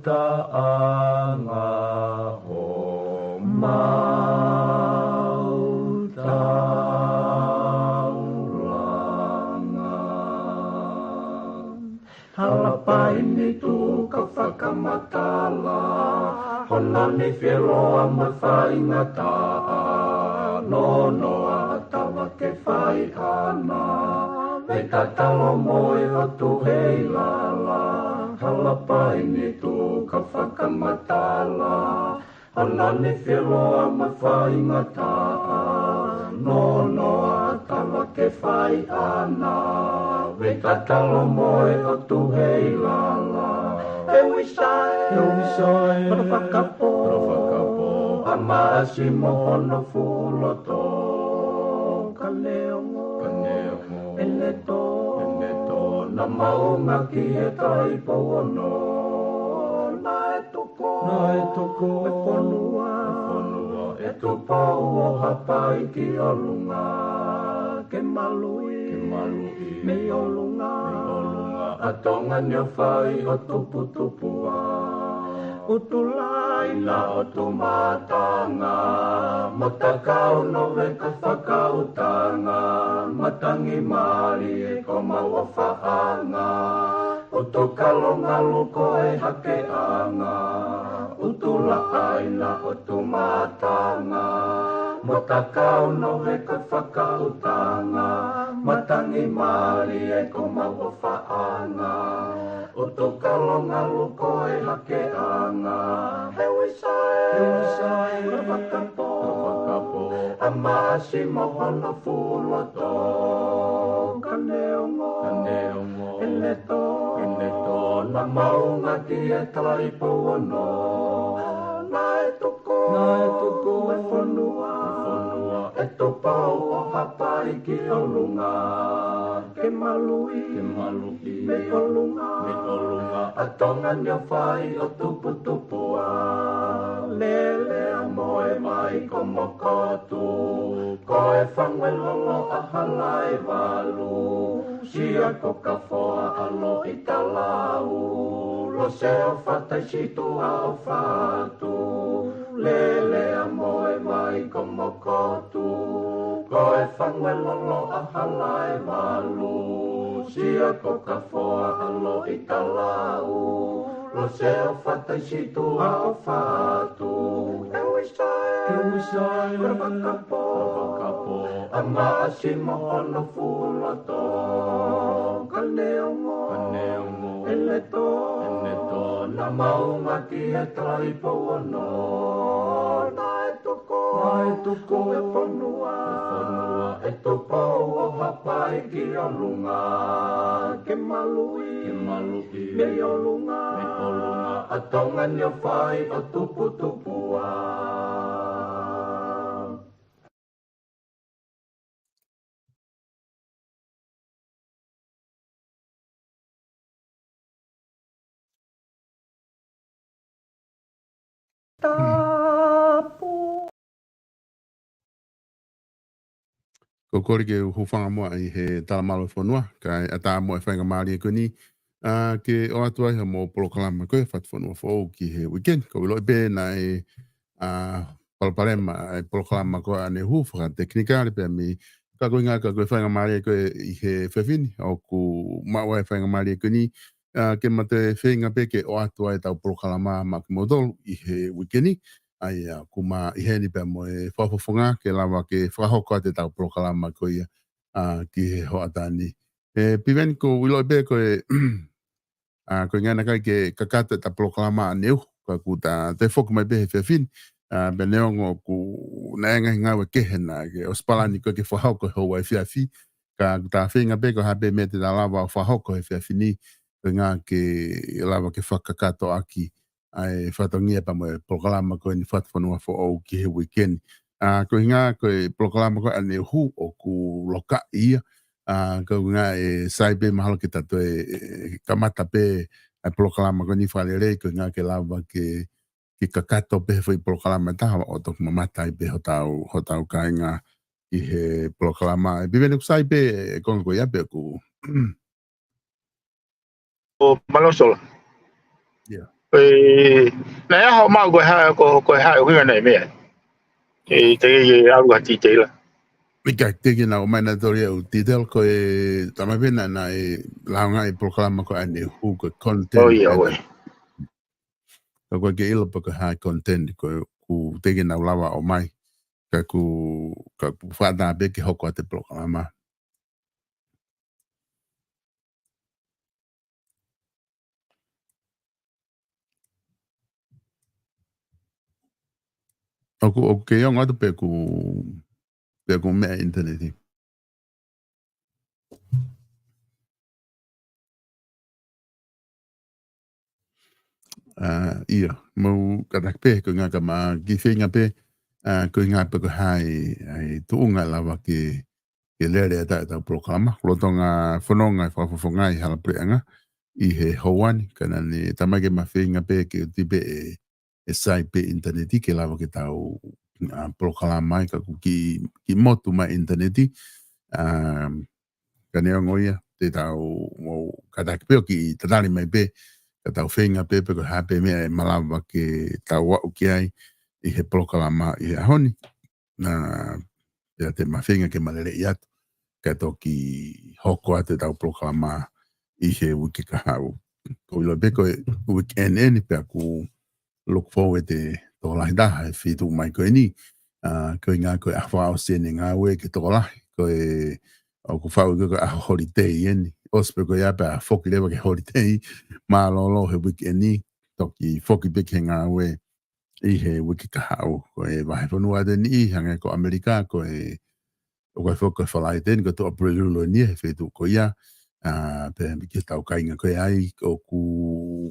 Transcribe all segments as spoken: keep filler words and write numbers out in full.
taʻanga homau taulanga. Halapai ni tuku ke fakamatala, hono nifi ʻe loa mo e faingataʻa, nonoa ʻa Tavake Faiʻana, vei tatalo mo e ʻOtu Heilala. Halapai ni tuku ke fakamatala, hono nifi ʻe loa mo e faingataʻa, nonoa ʻa Tavake Faiʻana, vei tatalo mo e ʻOtu Heilala. ʻE Uisae, ʻe Uisae, kolo fakapō, kolo fakapō, ʻa Maʻasi mo hono fuʻu loto, ka neongo, ka neongo, ʻene tō, ʻene tō, naʻa mau ngāueʻaki e Taipou Ono, naʻe tuku, naʻe tuku e fonua, e fonua ʻe Tupou ʻo Haʻapai ki ʻolunga, ke maluʻi, ke maluʻi mei ʻolunga, mei ʻolunga, ʻa Tonga ni ʻo fai ʻo tuputupu ʻa ʻUtulāina ʻo Tumatanga, mo Takau Noveka Fakautanga, Matangi Malie ko homau ʻofaʻanga, ʻUtukalo Ngalu ko e hakeʻanga, ʻUtulāina ʻo Tumatanga, mo Takau Noveka Fakautanga, Matangi Malie ko homau ʻofaʻanga, ʻUtukalo Ngalu ko e hakeʻanga. ʻE Uisae, ʻe Uisae, kolo fakapō, kolo fakapō, ʻa Maʻasi mo hono fuʻu loto, ka neongo, ka neongo, ʻene tō, ʻene tō, naʻa mau ngāueʻaki e Taipou Ono, naʻe tuku, naʻe tuku e fonua, e fonua ʻe Tupou ʻo Haʻapai ki ʻolunga, ke maluʻi, ke maluʻi mei ʻolunga, mei ʻolunga, ʻa Tonga ni ʻo fai ʻo tuputupu ʻa Leleamoevaikomokotu, ko e Fanguelolo ʻa Halaevalu, Siakokafoa ʻa Loʻitalau, Lose ʻo Fataisituʻa ʻo Fatu, Leleamoevaikomokotu, ko e Fanguelolo ʻa Halaevalu, Siakokafoa ʻa Loʻitalau, Lose ʻo Fataisituʻa ʻo Fatu. ʻE Uisae, ʻe Uisae, kolo fakapō, kolo fakapō, ʻa Maʻasi mo hono fuʻu loto, ka neongo, ka neongo, ʻene tō, ʻene tō, naʻa mau ngāueʻaki e Taipou Ono, naʻe tuku, naʻe tuku e fonua, e fonua ʻe Tupou ʻo Haʻapai ki ʻolunga, ke maluʻi, ke maluʻi mei ʻolunga, mei ʻolunga, ʻa Tonga ni ʻo fai ʻo tuputupu ʻa Tapu. Ko e kole ke u hūfanga muʻa ʻi he talamalu ʻo e fonua, kae ʻatā muʻa e faingamālie ko eni, ʻa, ke ʻoatu ai haʻamou polokalama ko e Fatu Fonua Foʻou ki he uike ni. Ko e ʻilo pē naʻe, ʻa, palopalema e polokalama ko ē ʻaneuhu fakatekinikale pea mei, ka ko e ʻuhinga, ka ko e faingamālie ko ē ʻi he efiafi ni, ʻoku maʻu ai e faingamālie ko eni, ʻa, ke ma toe feinga pē ke ʻoatu ai ʻetau polokalama maʻa kimoutolu ʻi he uike ni. ʻA ia, ʻoku ma ʻi heni pea mo e fakafofonga ke lava ke fakahoko atu ʻetau polokalama ko ia, ʻa, ki he hoʻatā ni. ʻE Piveni, ko e ʻilo pē ko e, ʻa, ko e ʻuhinga naʻe ʻikai ke kakato ʻeta polokalama ʻaneuhu, ka kuo ta toe foki mai pē he efiafi ni, ʻa, pea neongo ʻoku naʻe ngaahi ngāue kehe naʻa ke ʻosi palani ko ē ke fakahoko he houa efiafi, ka kuo ta feinga pē ko e hā pē meʻa te ta lava ʻo fakahoko he efiafi ni, ko e ʻuhinga ke lava ke fakakātoaʻaki ʻa e fatongia pea mo e polokalama ko eni Fatu Fonua Foʻou ki he uike ni. ʻA, ko e ʻuhinga ko e polokalama ko ē ʻaneuhu ʻoku lokaʻi ia, ʻa, ko e ʻuhinga ʻe sai pē mahalo ke ta toe, ʻe, kamata pē ʻa e polokalama ko eni fakalelei, ko e ʻuhinga ke lava ke, ke kakato pē he foʻi polokalama ʻe taha ʻo toki mamata ai pē hotau, hotau kāinga ʻi he polokalama. ʻE Piveni, ʻoku sai pē e konga ko ia pe ʻoku ʻo, mālō Sola. ʻIa. Ko e, naʻe ʻaho ʻomai ko e hā, ko, ko e hā e ʻuhinga naʻe meʻa. ʻE, te ke ʻalu ha titela. ʻIkai, teʻeki ke nau ʻomai nautolu ia ʻū titela, ko e talamai pē naʻe, naʻe lāunga e polokalama ko eni ʻoku ko e content. ʻIo, ʻio. Ka ʻoku ʻikai ke ʻilo pe ko e hā e content, ko e ʻoku teʻeki ke nau lava ʻo ʻomai. Ka ʻoku, ka ʻoku fakaʻatā pē ke hoko atu e polokalama. ʻOku, ʻoku kei ongo atu pe ʻoku, pe ʻoku meʻa ʻinitaneti. ʻA, ʻio, mou kātaki pē, ko e ʻuhinga ka ma kiʻi feinga pē, ʻa, ko e ʻuhinga pe ko e hā e, ʻa e tuʻunga lava ke, ke lele ʻa e ta-, ʻetau polokalama. Lolotonga fononga e Fakafofonga ʻi Halapuleʻanga ʻi he houa ni, ka naʻa ne talamai ke ma feinga pē ke ʻuti pē e, e sai pē ʻinitaneti ke lava ke tau, ʻa, polokalama ai ka ʻoku kiʻi, kiʻi motu mai ʻinitaneti. ʻA, ka neongo ia, te tau mou kātaki pē ʻo kiʻi tatali mai pē, ka tau feinga pē pe ko e hā pē meʻa ʻe malava ke tau aʻu ki ai ʻi he polokalama ʻi he ʻaho ni. Na, pea te ma feinga ke ma lele atu, ka toki hoko atu ʻetau polokalama ʻi he uike kahaʻu. ʻOku ou ʻilo pē ko e weekend eni pea ʻoku look forward e tokolahi taha e feituʻu mai ko eni. ʻA, ko e ʻuhinga ko e ʻaho fakaʻosi eni e ngāue ki he tokolahi. Ko e, ʻoku faʻu ko e ʻaho holiday eni. ʻOsi pē ko ia pea foki leva ki he holiday mālōlō he weekend ni. Toki foki pē ki he ngāue ʻi he uike kahaʻu. Ko e vahefonua ʻa eni hangē ko ʻAmelika, ko e ʻoku ʻi ai foki ko e Falaite ni, ko e Tuʻapulelulu eni he feituʻu ko ia, ʻa, pea mei he tau kāinga ko ia ai, ʻoku,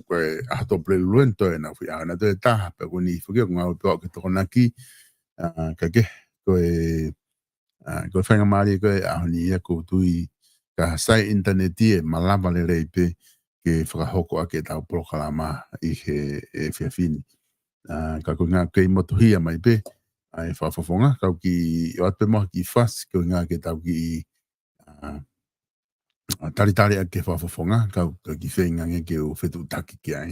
ko e ʻaho Tuʻapulelulu eni toe nau fai ʻaho na toe taha, pea ko eni foki ʻoku ngāue pē au ki he Tokonaki, ʻa, ka ke, ko e, ʻa, ko e faingamālie ko e ʻaho ni ia ʻoku ou tui ka sai ʻinitaneti ʻe malava lelei pē ke fakahoko ʻaki ʻetau polokalama ʻi he, e efiafi ni. ʻA, ka ko e ʻuhinga kei motuhia mai pē, ʻa e Fakafofonga, kau kiʻi ʻoatu pē mo ha kiʻi fasi, ko e ʻuhinga ke tau kiʻi, ʻa, ʻa, talitali ʻaki e Fakafofonga, kau, kau kiʻi feinga ange ke u fetuʻutaki ki ai.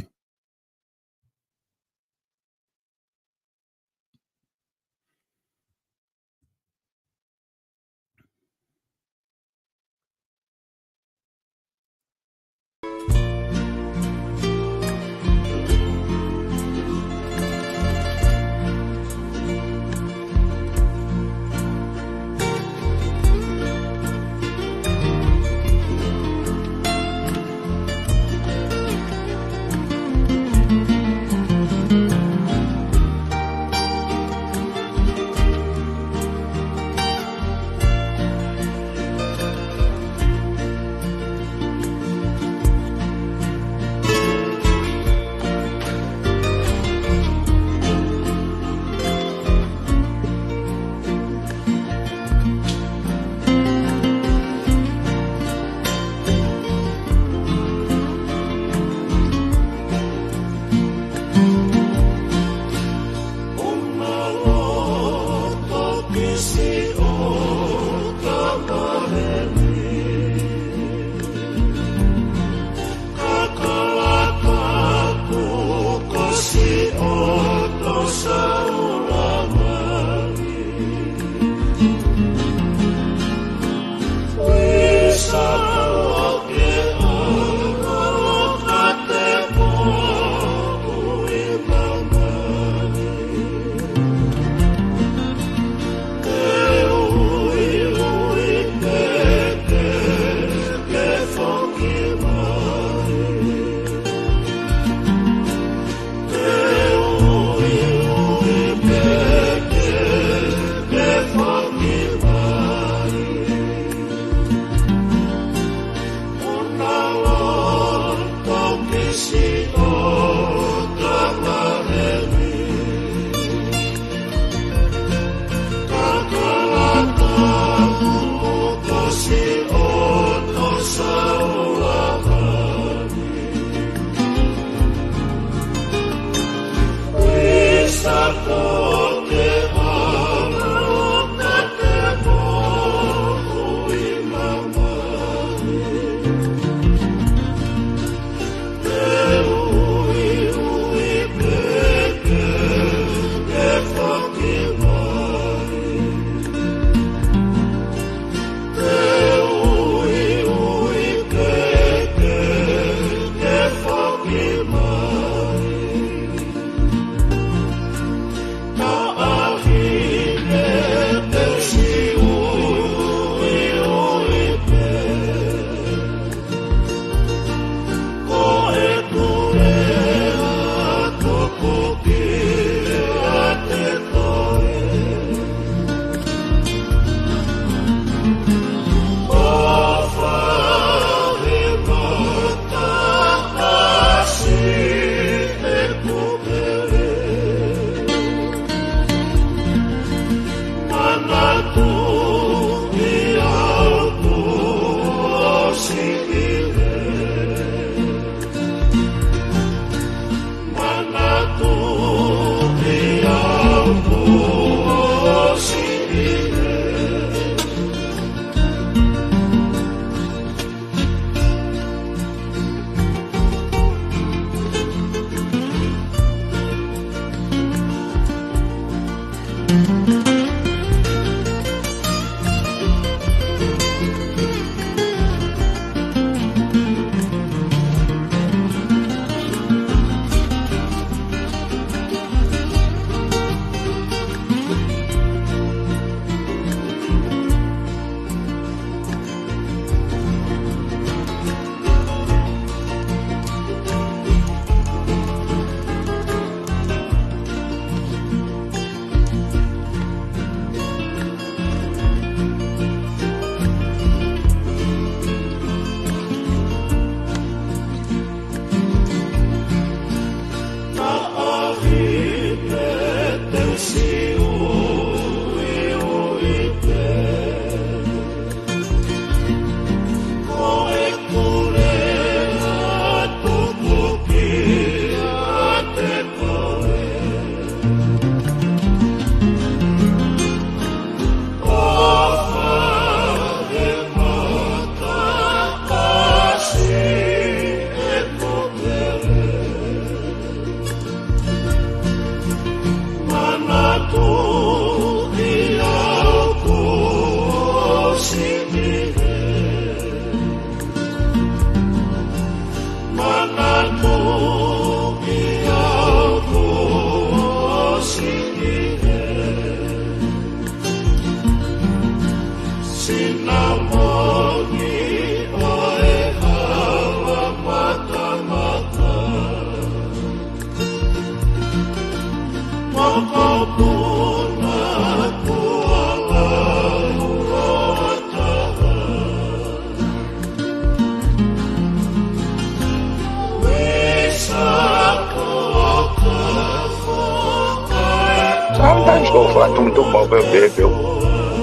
Ko e fakatumutumu mau pē pē pē.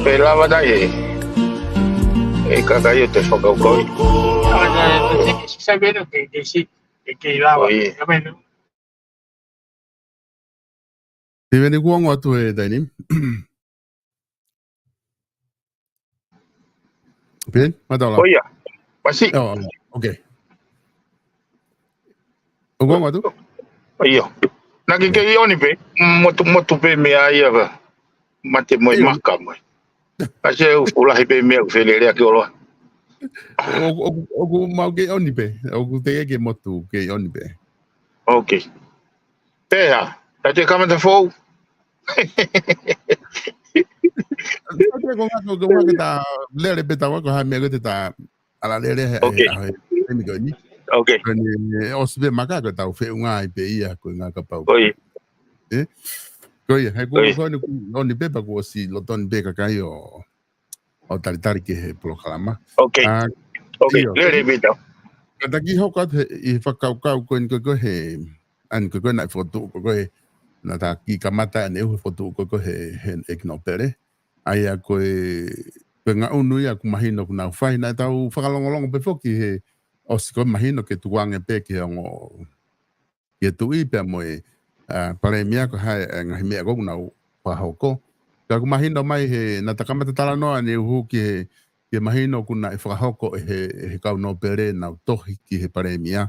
Pe lava nai e, e kakai ʻo te fakakaukau. Ah, na, na, siki, sisai pē no ke, ke si, ke, ke lava. ʻIo. Ka mei no. Te veni kuongo atu e taimi ni. Pē, mataula. ʻIo. Pasi. Oh, okay. ʻOku ongo atu? ʻIo. Naʻa ke kei ʻoni pē, motu, motu pē meʻa ia pē. Mate mo e maka mo e. Kasi e u, u lahi pē meʻa ʻoku felelea ke oloa. ʻOku, ʻoku, ʻoku mau kei ʻoni pē, ʻoku teʻeki ke motu kei ʻoni pē. Okay. Pea, ta te kamata fou. Ko e ngaahi, ko e ngaahi ke ta lele pē tau ako ha meʻa ko ē te ta ala lele he, okay, he, he, he, he, he, he, Okay. Ko eni, ʻosi pē maka ko e tau feʻunga ai pē ia ko e ngaahi kapau. ʻIo. Ē? Ko ia, he kuo, ʻio, ko eni kuo ʻoni pē pea kuo ʻosi lolotonga pē kakai ʻo, ʻo talitali ki he polokalama. Okay. Ah, okay, ʻio, lele pē tau. Kātaki hoko atu he, ʻi he fakakaukau ko eni ko e, ko e he, ʻa eni ko e, ko e naʻe fokotuʻu ko e, ko e, naʻa ta kiʻi kamata ʻaneuhu he fokotuʻu ko e, ko e he, he ʻEiki Nōpele. ʻA ia ko e, ko e ngaʻunu ia ʻoku mahino ʻoku nau fai, naʻa tau fakalongolongo pē foki he ʻosi ko e mahino ke tukuange pē ki he ongo, ki he tuʻi pea mo e, ah, palēmia ko e hā e ngaahi meʻa ʻoku nau fakahoko. Ka ʻoku mahino mai he naʻa ta kamata talanoa ʻaneuhu ki he, ki he mahino ʻoku naʻe fakahoko ʻe he, ʻe he kau nōpele ʻenau tohi ki he palēmia,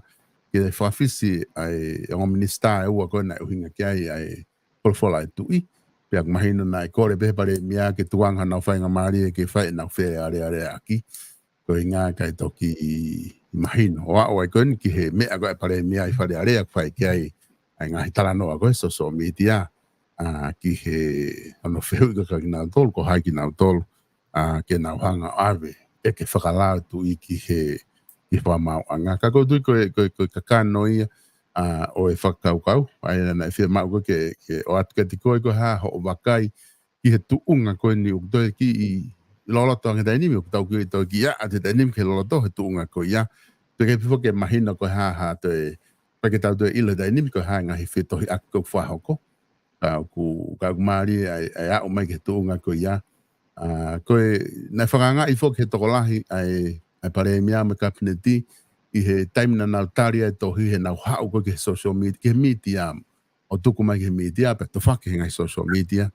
ke fakafisi ʻa e ongo minisitā ʻe ua ko ē naʻe ʻuhinga ki ai ʻa e folofola ʻa e tuʻi. Pea ʻoku mahino naʻe kole pē he palēmia ke tukuange honau faingamālie ke fai ʻenau fealealeaʻaki. Ko e ʻuhinga ʻikai toki mahino. ʻO aʻu ai ko eni ki he meʻa ko e palēmia ʻi Fale Alea ʻoku fai ki ai ʻa e ngaahi talanoa ko e social media. Ah, ki he hono fehuʻi ko ē kia kinautolu, ko hai kinautolu, ah, ke nau hanga ʻo ʻave, ʻeke fakalao e tuʻi ki he, ki he fakamaauʻanga. Ka ʻoku ou tui ko e, ko e, ko e kakano ia, ah, ʻo e fakakaukau, ʻa ia naʻe fiemaʻu ko ē ke, ke ʻoatu kiate koe ko e hā hoʻo vakai ki he tuʻunga ko eni ʻoku toe kiʻi loloto ange he taimi ni, ʻoku tau kiʻi toe kiʻi ʻā atu he taimi ni ki he loloto he tuʻunga ko ia. Pea ke pifo ke mahino ko e hā, hā toe, pea ke tau toe ʻilo he taimi ni ko e hā e ngaahi fetohiʻaki ʻoku fakahoko. Ka ʻoku, ka ʻoku mālie ʻa e, ʻa e aʻu mai ki he tuʻunga ko ia. Ah, ko e, naʻe fakaangaʻi foki he tokolahi ʻa e, ʻa e palēmia mo e kapineti, ʻi he taimi naʻa nau tali ai e tohi he nau haʻu ko ē ki he social media, ki he mītia, ʻo tuku mai ki he mītia, pea tofaki he ngaahi social media.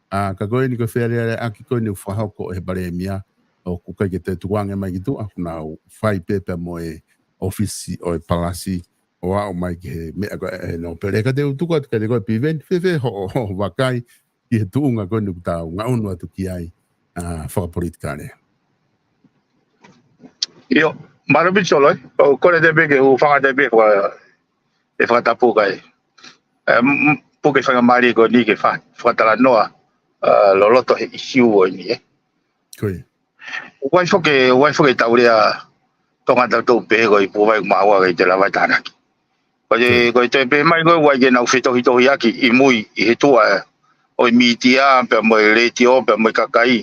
Ah, ka ko eni ko e fealealeaʻaki ko eni ʻoku fakahoko ʻe he palēmia, ʻoku ʻikai ke toe tukuange mai ki tuʻa, ʻoku nau fai pē pea mo e ʻōfisi ʻo e palasi, ʻo aʻu mai ki he meʻa ko e, e nōpele. Ka te u tuku atu kiate koe Piveni, fēfē hoʻo, hoʻo vakai ki he tuʻunga ko eni ʻoku tau ngaʻunu atu ki ai, ah, fakapolitikale. ʻIo, mālō Pita Solo, ē? ʻOku ou kole atu pē ke u hūfanga atu pē he faka-, he fakatapu kae, eh, m-, m-, puke faingamālie ko eni ke fa-, fakatalanoa, ah, loloto he ʻīsiu ko eni, ē? Ko ia. ʻOku ʻi ai foki, ʻoku ʻi ai foki e tau lea Tonga tautolu pehē ko e ipu vai maua ke te lava e tānaki. Ko e, ko e toe pehē mai ko e ʻoku ʻi ai ke nau fetohitohiʻaki ʻi mui ʻi he tuʻa ʻo e mītia pea mo e letiō pea mo e kakai.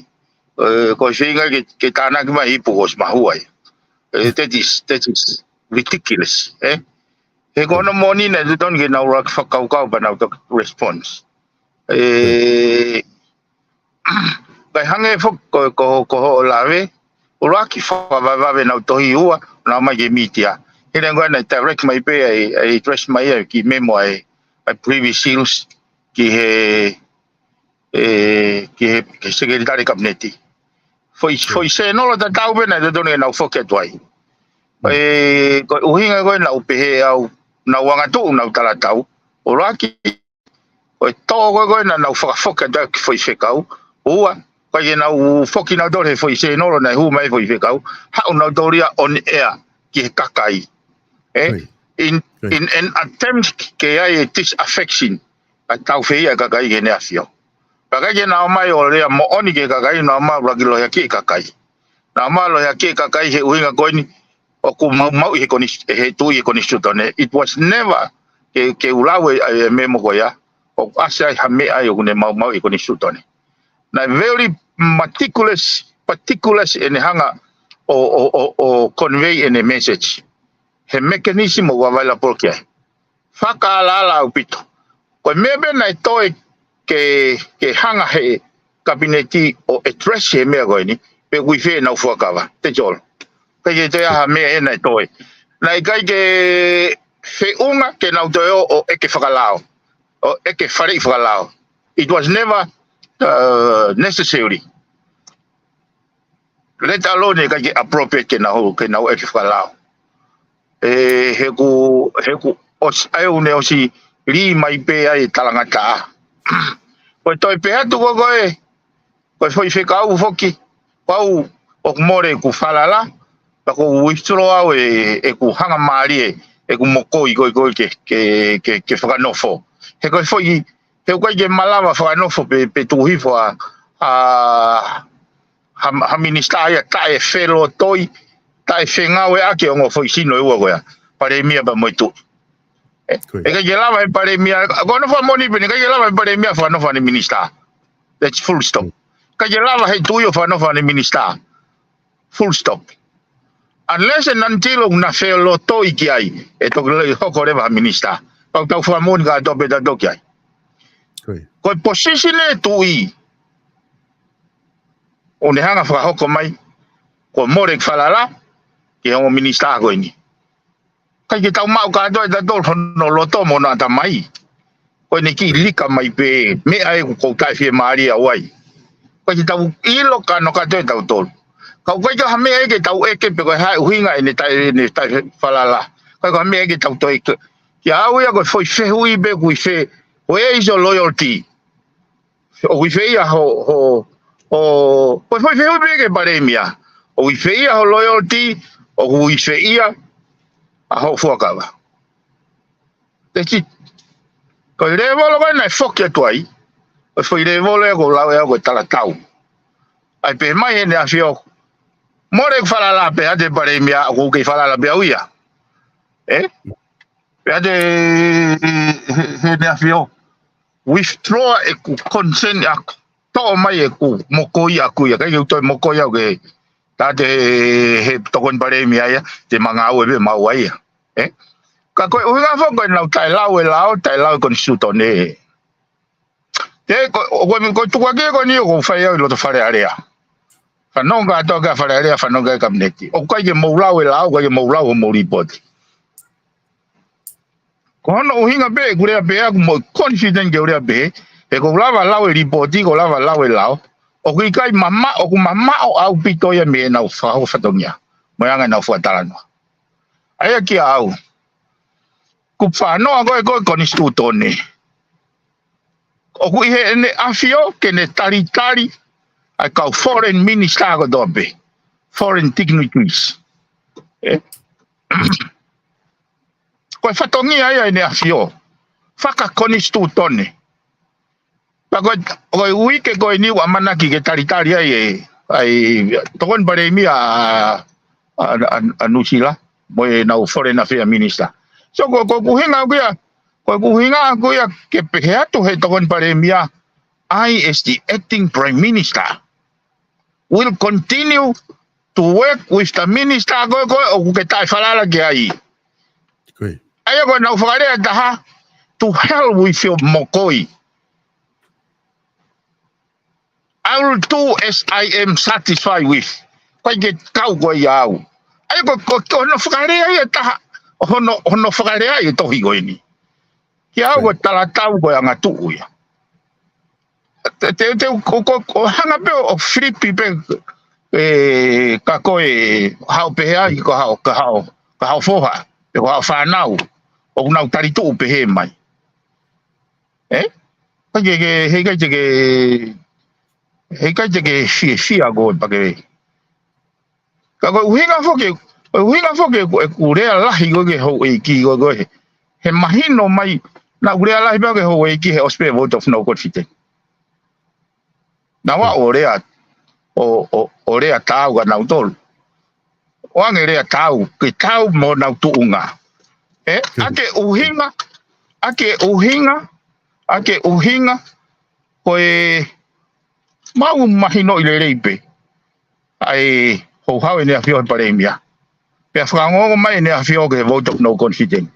Eh, ko e feinga ke, ke tānaki mai ipu kuo ʻosi mahua ia. Eh, that is, that is ridiculous, ē? He ko hono moʻoni naʻe totonu ke nau ʻuluaki fakakaukau pea nau toki response. Eh, kae hangē foki ko, ko, ko hoʻo lave, ʻuluaki fakavavevave ʻenau tohi ua, nau mai ki he mītia. He lea ko ē naʻe direct mai pē ʻa e, ʻa e address mai ʻa e kiʻi memo ʻa e, ʻa e Privy Seals ki he, eh, ki he, ki he sekelitali kapineti. Foʻi, foʻi sēnolo tatau pē naʻe totonu ke nau foki atu ai. Mm. Eh, ko e ʻuhinga ko ē naʻa ku pehē au, nau angatuʻu, nau talatau. ʻUluaki, ko e tō ko ē ko ē naʻa nau fakafoki atu ki he foʻi fekau. Ua, ko e ke nau foki nautolu he foʻi sēnolo naʻe hū mai foʻi fekau. Haʻu nautolu ia on air ki he kakai. Eh? Oi. In, oi. In an attempt ke ʻai e disaffection ʻa e taufehiʻa ʻa e kakai ki heʻene ʻAfio. Pea ʻikai ke nau ō mai ʻo lea moʻoni ki he kakai, nau ō mai ʻo ʻuluaki lohiakiʻi e kakai. Nau ō mai ʻo lohiakiʻi e kakai he ʻuhinga ko eni ʻoku maumauʻi he konis-, he tuʻi he konisitūtone. It was never ke, ke u lau e, e memo ko ia, ʻoku ʻasi ai ha meʻa ia ʻoku ne maumauʻi e konisitūtone. Naʻe very meticulous, meticulous ʻene hanga ʻo, ʻo, ʻo, ʻo convey ʻene message. He mechanism ʻoku available ki ai. Fakaalaala ʻaupito. Ko e meʻa pē naʻe toe ke, ke hanga he kapineti ʻo address he meʻa ko eni, pe ʻoku ʻi fē ʻenau fuakava, that's all. ʻIkai ke toe ʻi ai ha meʻa ʻe naʻe toe. Naʻe ʻikai ke feʻunga ke nau toe ō ʻo ʻeke fakalao, ʻo ʻeke faleʻi fakalao. It was never, uh, necessary. Let alone ʻikai ke appropriate ke nau, ke nau ʻeke fakalao. ʻE, he ʻoku, he ʻoku ʻosi, ʻa ia ʻoku ne ʻosi lī mai pē ai e talangataʻa. Ko e toe pehē atu ko ē, ko e foʻi fekau foki, ko au ʻoku mole ʻeku falala, pea ʻoku ou withdraw au e, ʻeku hanga mālie, ʻeku mokoi ko ē, ko ē ke, ke, ke, ke fakanofo. He ko e foʻi, he ʻoku ʻikai ke malava fakanofo pe, pe tuʻu hifo ʻa, ʻa, ha, ha minisitā ia taʻe felotoi, taʻe fengāueʻaki e ongo foʻi sino ʻe ua ko ia, palēmia pea mo e tuʻi. ʻE, ʻikai ke lava he palēmia, ko hono fakamoʻoni pē ʻeni, ʻikai ke lava he palēmia fakanofo ʻene minisitā. That's full stop. ʻIkai ke lava he tuʻi ʻo fakanofo ʻene minisitā. Full stop. Unless and until ʻoku na felotoi ki ai, ʻe toki lele hoko leva ha minisitā. Pau tau fakamoʻoni kātoa pē tautolu ki ai. Ko e position ʻa e tuʻi, ʻoku ne hanga fakahoko mai, kuo mole ʻeku falala ki he ongo minisitā ko eni. ʻIkai ke tau maʻu kātoa ʻe tautolu hono loto mo hono ʻatamai. Ko ʻene kiʻi lika mai pē meʻa ʻoku ou taʻefiemālie au ai. ʻIkai ke tau ʻilo kātoa ʻe tautolu. Ka ʻoku ʻikai ko ha meʻa ia ke tau ʻeke pe ko e hā e ʻuhinga ʻene taʻe, ʻene taʻefalala. ʻIkai ko ha meʻa ia ke tau toe ʻeke. Kiate au ia ko e foʻi fehuʻi pē ʻoku ʻi fē, where is your loyalty? ʻOku ʻi fē ia ho, ho, ho, ko e foʻi fehuʻi pē ki he palēmia. ʻOku ʻi fē ia ho loyalty, ʻoku ʻi fē ia ʻa hoʻo fuakava. That's it. Ko e lēvolo ko ē naʻe foki atu ai, ko e foʻi lēvolo ia ʻoku ou lau ʻe au ko e talatau. ʻAi pē mai ʻEne ʻAfio, mole ʻeku falala pē ʻa e palēmia, ʻoku ou kei falala pē au ia. ʻE? Pea te, he, he, ʻEne ʻAfio, withdraw ʻeku consent ʻaku, toʻo mai ʻeku mokoi ʻaku ia, ʻikai ke u toe mokoi au ke, tā te he, he tokoni palēmia ia, te ma ngāue pē maua ia. ʻE? Ka ko e ʻuhinga foki ko ʻenau taʻelau e lao, taʻelau e konisitūtone. Te, ko, ko, ko e tukuakiʻi ko eni ʻoku ou fai au ʻi loto Fale Alea. Fanongo kātoa ki he Fale Alea, fanongo ki he kapineti. ʻOku ʻikai ke mou lau e lao, ʻikai ke mou lau hoʻomou līpooti. Ko hono ʻuhinga pē ʻeku lea pehē ʻaku mo e confident ke u lea pehē, he ʻoku ou lava lau e līpooti, ʻoku ou lava lau e lao, ʻoku ʻikai mama, ʻoku mamaʻo ʻaupito ia mei heʻenau fakahoko fatongia, mo e anga ʻenau fakatalanoa. ʻA ia kiate au, kupu fā noa ko ē ko e konisitūtone. ʻOku ʻi heʻene ʻAfio ke ne talitali ʻa e kau foreign minister kotoa pē, foreign dignitaries. ʻE? Ko e fatongia ia ʻEne ʻAfio fakakonisitūtone. Pea ko e, ko e uike ko eni ʻoku ʻamanaki ke talitali ai e, ʻa e tokoni palēmia ʻa, ʻa, ʻa, ʻa Nuʻusila mo ʻenau foreign affairs minister. So ko, ko e ʻuhinga ʻaku ia, ko e ʻuhinga ʻaku ia ke pehē atu he tokoni palēmia, I as the acting prime minister will continue to work with the minister ko ē, ko ē ʻoku ke taʻefalala ki ai. Ko ia. ʻA ia ko ʻenau fakalea ʻe taha, to hell with your mokoi. I will do as I am satisfied with. ʻIkai ke kau koe ʻiate au. ʻA ia ko, ko, ko hono fakalea ia ʻe taha, hono, hono fakalea ia ʻe tohi ko eni. Kiate au ko e talatau ko e angatuʻu ia. Te, te, te, ko, ko, ko hanga pē ʻo filipi pē, ʻe, ka ko e haʻo pehē ai, ko haʻo, ka haʻo, ka haʻo foha, pe ko haʻo fānau, ʻoku nau talituʻu pehē mai. ʻE? Ka ke, ke, heʻikai te ke, heʻikai te ke fiefia koe pea ke. Ka ko e ʻuhinga foki, ko e ʻuhinga foki ʻeku, ʻeku lea lahi ko ē ki he houʻeiki ko ē, ko ē he, he mahino mai, naʻa ku lea lahi pē ki he houʻeiki he ʻosi pē vote of no confidence. Naʻa ku ʻo lea, ʻo, ʻo, ʻo lea taau kia nautolu. ʻOange lea taau, ke taau mo honau tuʻunga. ʻE, ʻa e ʻuhinga, ʻa e ʻuhinga, ʻa e ʻuhinga, ko e mau mahinoʻi lelei pē ʻa e houhau ʻEne ʻAfio he palēmia. Pea fakaongoongo mai ʻEne ʻAfio ki he vote of no confidence.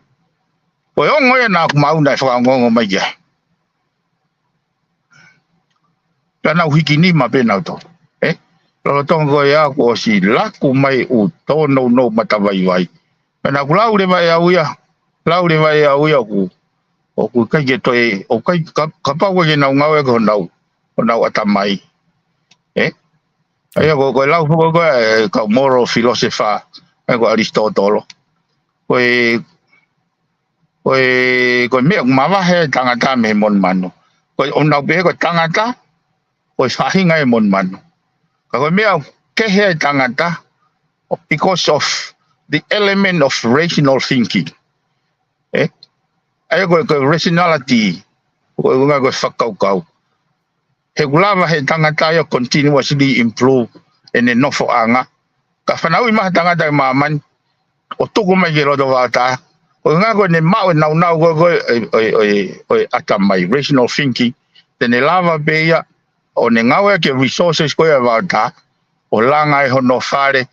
Ko e ongo ia naʻa ku maʻu naʻe fakaongoongo mai ki ai. Pea nau hiki nima pē nautolu. Ē? Lolotonga ko ia kuo ʻosi laku mai ʻū tōnounou matavaivai. Pea naʻa ku lau leva ʻe au ia, lau leva ʻe au ia ʻoku, ʻoku ʻikai ke toe, ʻoku ʻikai ka, kapau ʻoku ʻikai ke nau ngāueʻaki honau, honau ʻatamai. Ē? ʻA ia ko, ko e lau foki ko ē ʻa e kau moral philosopher, ʻa ia ko ʻAlisitōtolo. Ko e, ko e, ko e meʻa ʻoku mavahe ai e tangata mei he monumanu. Ko e, ʻoku nau pehē ko e tangata, ko e faʻahinga e monumanu. Ka ko e meʻa ʻoku kehe ai e tangata, because of the element of rational thinking. Ē? ʻA ia ko e, ko e rationality, ko e ʻuhinga ko e fakakaukau. He ʻoku lava he tangata ia continuously improve ʻene nofoʻanga. Ka fanauʻi mai ha tangata ʻi māmani, ʻo tuku mai ki he loto vaotā. Ko e ʻuhinga ko ʻene maʻu e naunau ko ē, ko ē, ʻo e, ʻo e, ʻo e, ʻo e ʻatamai, rational thinking. Te ne lava pē ia, ʻo ne ngāueʻaki e resources ko ē ʻa e vaotā, ʻo langa ai hono fale,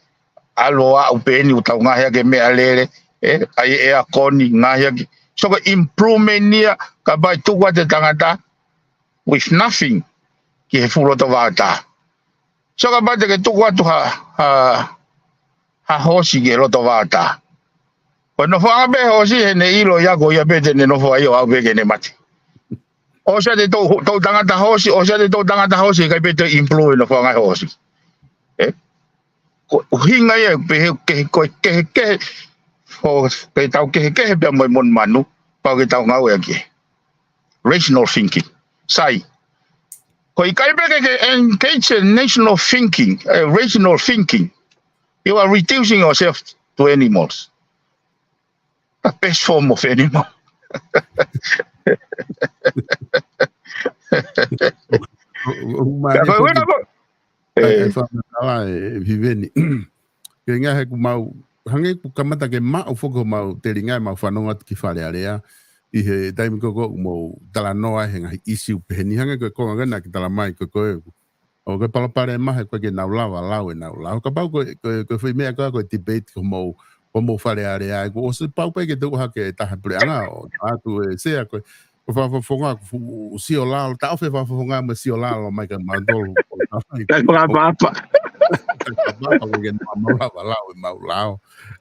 ʻalu ʻo aʻu pē eni ʻoku tau ngaohi ʻaki e meʻalele, ē, ʻai e ʻeakoni, ngaohi ʻaki. So ko e improvement ia, kapau ʻe tuku atu e tangata, with nothing, ki he fuʻu loto vaotā. So kapau te ke tuku atu ha, ha, ha hoosi ki he loto vaotā. Ko e nofoʻanga pē hoosi heʻene ʻilo ia ko ia pē te ne nofo ai ʻo aʻu pē ke ne mate. ʻOsi ʻa e tau, tau tangata hoosi, ʻosi ʻa e tau tangata hoosi, ʻikai pē toe improve e nofoʻanga hoosi. Ē? Ko e ʻuhinga ia, pehē, kehe, ko e kehekehe, ʻo, ke tau kehekehe pea mo e monumanu, pau ke tau ngāueʻaki e rational thinking. Sai. Ko e ʻikai pē ke, ke engage in national thinking, eh, rational thinking, you are reducing yourself to animals. The best form of animal. ʻO, ʻo, ʻo, Ka ko e ʻuhinga ko, ʻai, ʻai ē. Fakamatala ē, ē, Viveni. Ke ngaahi ʻoku mau, hangē ʻoku kamata ke maʻu foki homau telinga ʻemau fanongo atu ki Fale Alea. ʻI he taimi ko ē ʻoku mou talanoa ai he ngaahi ʻisiū pehē ni hangē ko e konga ko ē naʻa ke talamai ko ē ko ē. ʻOku ʻikai palopalema he ʻoku ʻikai ke nau lava lau ʻenau lao. Kapau ko e, ko e, ko e foʻi meʻa ko ē ko e debate ko mou, ko mou Fale Alea, ʻoku ʻosi pau pē ke tuʻu hake e taha puleʻanga ʻo ʻatu e sea ko e, ko e fakafofonga, ko e fuʻu sio lalo, taʻofi e fakafofonga mo e sio lalo mai kia mautolu. Kae fakaʻapaʻapa. Kae fakaʻapaʻapa ko ē ke nau mau lava lau ʻemau lao.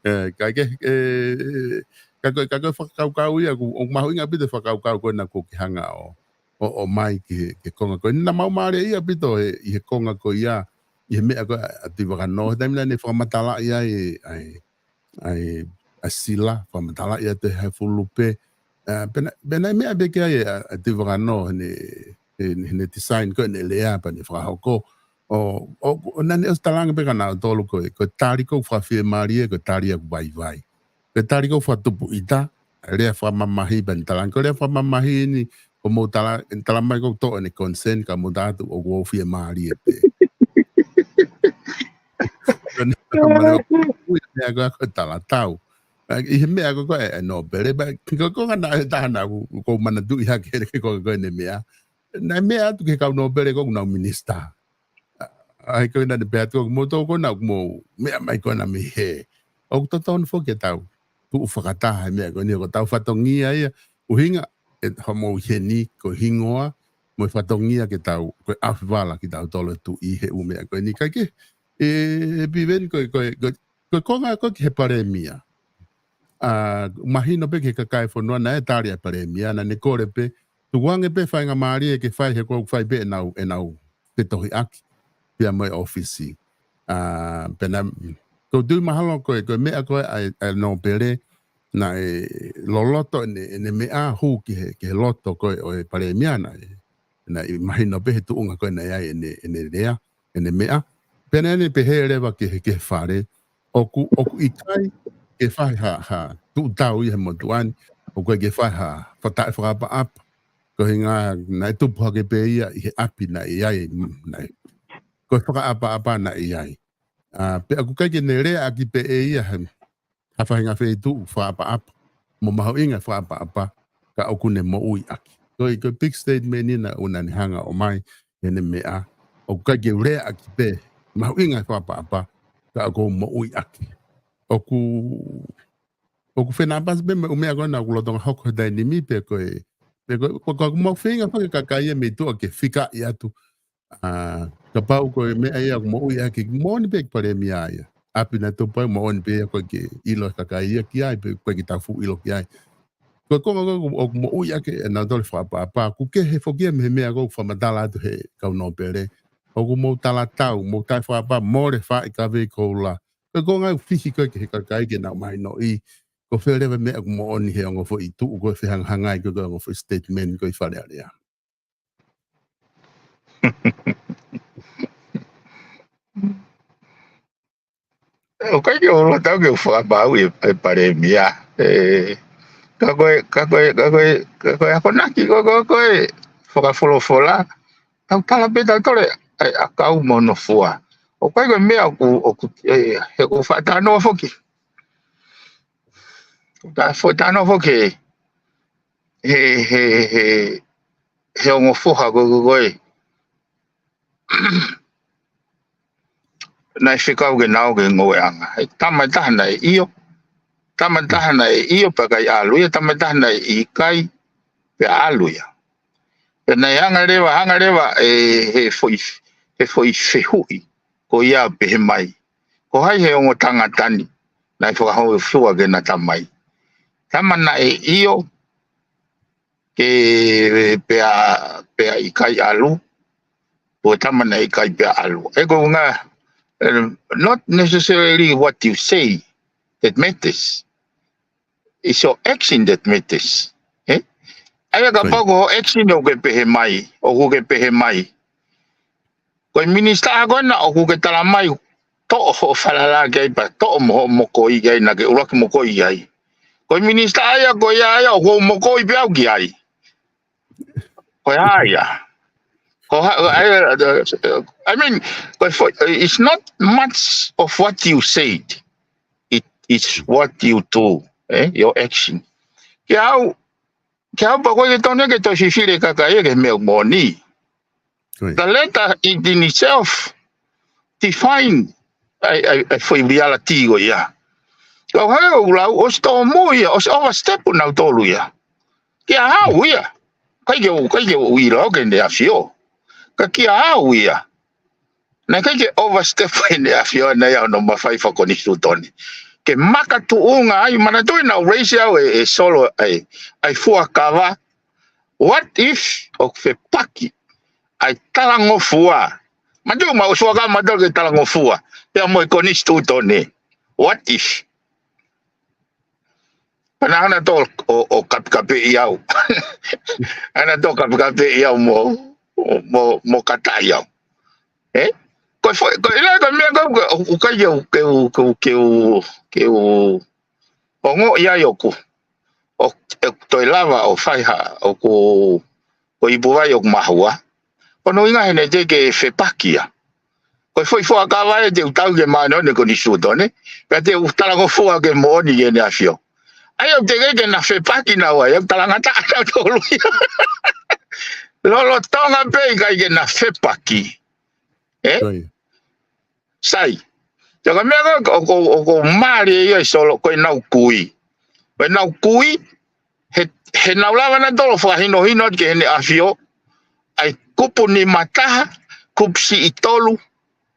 Ē, kae kehe, ē, ē, ka ko e, ka ko e fakakaukau ia, ʻoku, ʻoku mahuʻinga ʻaupito e fakakaukau ko ē naʻa ke hanga ʻo, ʻo, ʻomai ki he, ki he konga ko ē. Naʻa mau mālieʻia ʻaupito he, ʻi he konga ko ia, ʻi he meʻa ko ē ʻa Tuʻivakanō, he taimi naʻa ne fakamatalaʻi ai, ʻa e, ʻa e, ʻa e sila, fakamatalaʻi atu e hā e fuʻu lupe. Ā, pea naʻe, pea naʻe meʻa pē ki ai ʻa, ʻa Tuʻivakanō, heʻene, heʻene, heʻene design ko ē ʻene lea, pea ne fakahoko. ʻO, ʻo, ʻo naʻa ne ʻosi talaange pē kia nautolu ko e, ko e tali ʻoku fakafiemālie, ko e tali ʻoku vaivai. Ko e tali ʻoku fakatupu ʻita, lea fakamamahi pea ne talaange. Ko e lea fakamamahi ni, ko mou tala, talamai ʻoku toʻo ʻene consent ka mou tala atu ʻoku ou fiemālie pē. Ko ʻene fakamamahi ko e meʻa ko ē ko e talatau. ʻA, ʻi he meʻa ko ē ko e, e Nōpele, pea ko e konga naʻe taha naʻa ku, ʻoku ou manatuʻi hake he ko e, ko ʻene meʻa. Naʻe meʻa atu ki he kau Nōpele ko ē ʻoku nau minisitā. ʻA, ʻa ia ko ē naʻa ne pehē atu ʻoku mou tō ko ē naʻa mou meʻa mai ko ē naʻa mei hē. ʻOku totonu foki ke tau tuʻu fakataha he meʻa ko eni ko ʻetau fatongia ia. ʻUhinga, ʻe, hoʻomou ʻi heni ko e hingoa, mo e fatongia ke tau, ko e ʻafivala kitautolu ʻe tuʻu ʻi he ʻū meʻa ko eni kae kehe. Ē, ē Piveni ko e, ko e, ko e, ko e konga ko ē ki he palēmia. ʻA, mahino pē ki he kakai e fonua naʻe tali ʻa e palēmia, naʻa ne kole pē, tukuange pē faingamālie ke fai he ʻoku fai pē ʻenau, ʻenau fetohiʻaki, pea mo e ʻōfisi. ʻA, pea naʻa, ʻoku ou tui mahalo ko e, ko e meʻa ko ē ʻa e, ʻa e Nōpele, naʻe loloto ʻene, ʻene meʻa hū ki he, ki he loto ko ē ʻo e palēmia naʻe, naʻe mahino pē he tuʻunga ko ē naʻe ʻi ai ʻene, ʻene lea, ʻene meʻa. Pea naʻa ne pehē leva ki he, ki he fale, ʻoku, ʻoku ʻikai ke fai ha, ha tuʻu tau ʻi he motuʻa ni, ʻoku ʻikai ke fai ha fata-, fakaʻapaʻapa. Ko e ʻuhinga naʻe tupu hake pē ia ʻi he ʻapi naʻe ʻi ai, naʻe, ko e fakaʻapaʻapa naʻe ʻi ai. ʻA, pea ʻoku ʻikai ke ne leaʻaki pē ʻe ia he, ha faʻahinga feituʻu fakaʻapaʻapa, mo mahuʻinga fakaʻapaʻapa, ka ʻoku ne moʻui ʻaki. Ko e, ko e big statement ʻeni naʻa, naʻa ne hanga ʻo ʻomai, ʻene meʻa, ʻoku ʻikai ke u leaʻaki pē, mahuʻinga fakaʻapaʻapa, ka ʻoku ou moʻui ʻaki. ʻOku, ʻoku fenāpasi pē mo e ʻū meʻa ko ē naʻa ku lolotonga hoko he taimi ni pē ko e, pē ko e, ko, ko ʻeku mau feinga foki kakai ia mei tuʻa ke fikaʻi atu, ʻA, kapau ko e meʻa ia ʻoku moʻui ʻaki, moʻoni pē ki Palēmia ia. ʻApi naʻe topa ai, moʻoni pē ia ko e ke ʻilo e kakai ia ki ai, pe ko e ke tafu ʻilo ki ai. Ko e konga ko ē ʻoku moʻui ʻaki ʻe nautolu e fakaʻapaʻapa, ʻoku kehe foki ia mei he meʻa ko ē ʻoku fakamatala atu he kau nōpele. ʻOku mou talatau, mou taʻefakaʻapaʻapa, mole faʻi kavei koula. Ko e konga ʻoku fihi ko ē ki he kakai ke nau mahinoʻi, ko fē leva e meʻa ʻoku moʻoni he ongo foʻi tuʻu ko ē fehangahangai ko ē ko e ongo foʻi statement ko ē ʻi Fale Alea. ʻOku ʻikai ke u loto au ke u fakapapauʻi e, e Palēmia. ʻE, ka ko e, ka ko e, ka ko e, ka ko e akonaki, ko, ko, ko e fakafolofola. Tau tala pē tautolu e, e ʻakau mo hono fua. ʻOku ʻikai ko e meʻa ʻoku, ʻoku, ʻe, he ʻoku faʻa talanoa foki. Ta fo-, talanoa foki he, he, he, he ongo foha ko, ko, ko ē. Naʻe fekau ke na ō ki he ngoueʻanga. He tama ʻe taha naʻe ʻio. Tama ʻe taha naʻe ʻio pea ʻikai ʻalu ia. Tama ʻe taha naʻe ʻikai pea ʻalu ia. Pea naʻe hanga leva, hanga leva ʻe he foʻi, he foʻi fehuʻi ko ia pehē mai, ko hai he ongo tangata ni naʻe fakahōifua ke na tamai? Tama naʻe ʻio ke pea, pea ʻikai ʻalu, pe ko e tama naʻe ʻikai pea ʻalu. ʻE ko e ʻuhinga, eh, not necessarily what you say that matters. It's your action that matters. Eh? ʻA ia kapau ko hoʻo action ʻoku ke pehē mai, ʻoku ke pehē mai, ko e minisitā ko ena ʻoku ke tala mai, toʻo hoʻo falala ki ai pea toʻo mo hoʻo mokoi ki ai, naʻa ke ʻuluaki mokoi ki ai. Ko e minisitā ia ko ia ia ʻoku ou mokoi pē au ki ai. Ko e hā ia? Ko ha-, I, I mean, ko e fo-, it's not much of what you said. It is what you do, eh? Your action. Kiate au, kiate au pea ʻoku ʻikai ke tonu ke toe fifili e kakai ia ki he meʻa ʻoku moʻoni. Ko ia. The letter in, in itself define ʻa e, ʻa e, ʻa e foʻi reality ko ia. Kau hai ʻoku lau, ʻosi tōmui ia, ʻosi overstep nautolu ia. Kiate au ia. ʻIkai ke u, ʻikai ke u ʻilo au ki heʻene ʻAfio. Ka kiate au ia, naʻe ʻikai ke overstep ʻe heʻene ʻAfio ʻana ia hono mafai fakakonisitūtone ke makatuʻunga ai. Manatuʻi naʻa ku raise au e, e Solo ʻa e, ʻa e fuakava. What if ʻoku fepaki ʻa e talangofua? Manatuʻi ma ʻosi fuakava mautolu ki he talangofua pea mo e konisitūtone. What if? Pea naʻa na tō ʻo, ʻo kapekapeʻi au. Naʻa na tō kapekapeʻi au mo, mo, mo kataʻi au. Eh? Ko e fo-, ko e ʻilo ko e meʻa ko ē, ko e, ʻoku ʻikai ke u, ke u, ke u, ke u, ke u ongoʻi ai ʻoku, ʻo, ʻe toe lava ʻo fai ha, ʻoku, ko e ipu vai ʻoku mahua. Ko hono ʻuhinga he naʻe teʻeki ke fepaki ia. Ko e foʻi fuakava ē te u tau ke māʻoniʻoni e konisitūtone, pea te u talangofua ke moʻoni ki heʻene ʻAfio. ʻA ia ʻoku teʻeki ke na fepaki naua ia, ʻoku talangataʻa nautolu ia. Lolotonga pē ʻikai ke na fepaki. Eh? Ko ia. Sai. Ka ko e meʻa ko ē, ʻoku, ʻoku mālie ia ʻi Solo, ko ʻenau kui. Ko ʻenau kui, he, he naʻa nau lava nautolu ʻo fakahinohino atu ki heʻene ʻAfio ʻa e kupu nima taha, kupu siʻi tolu,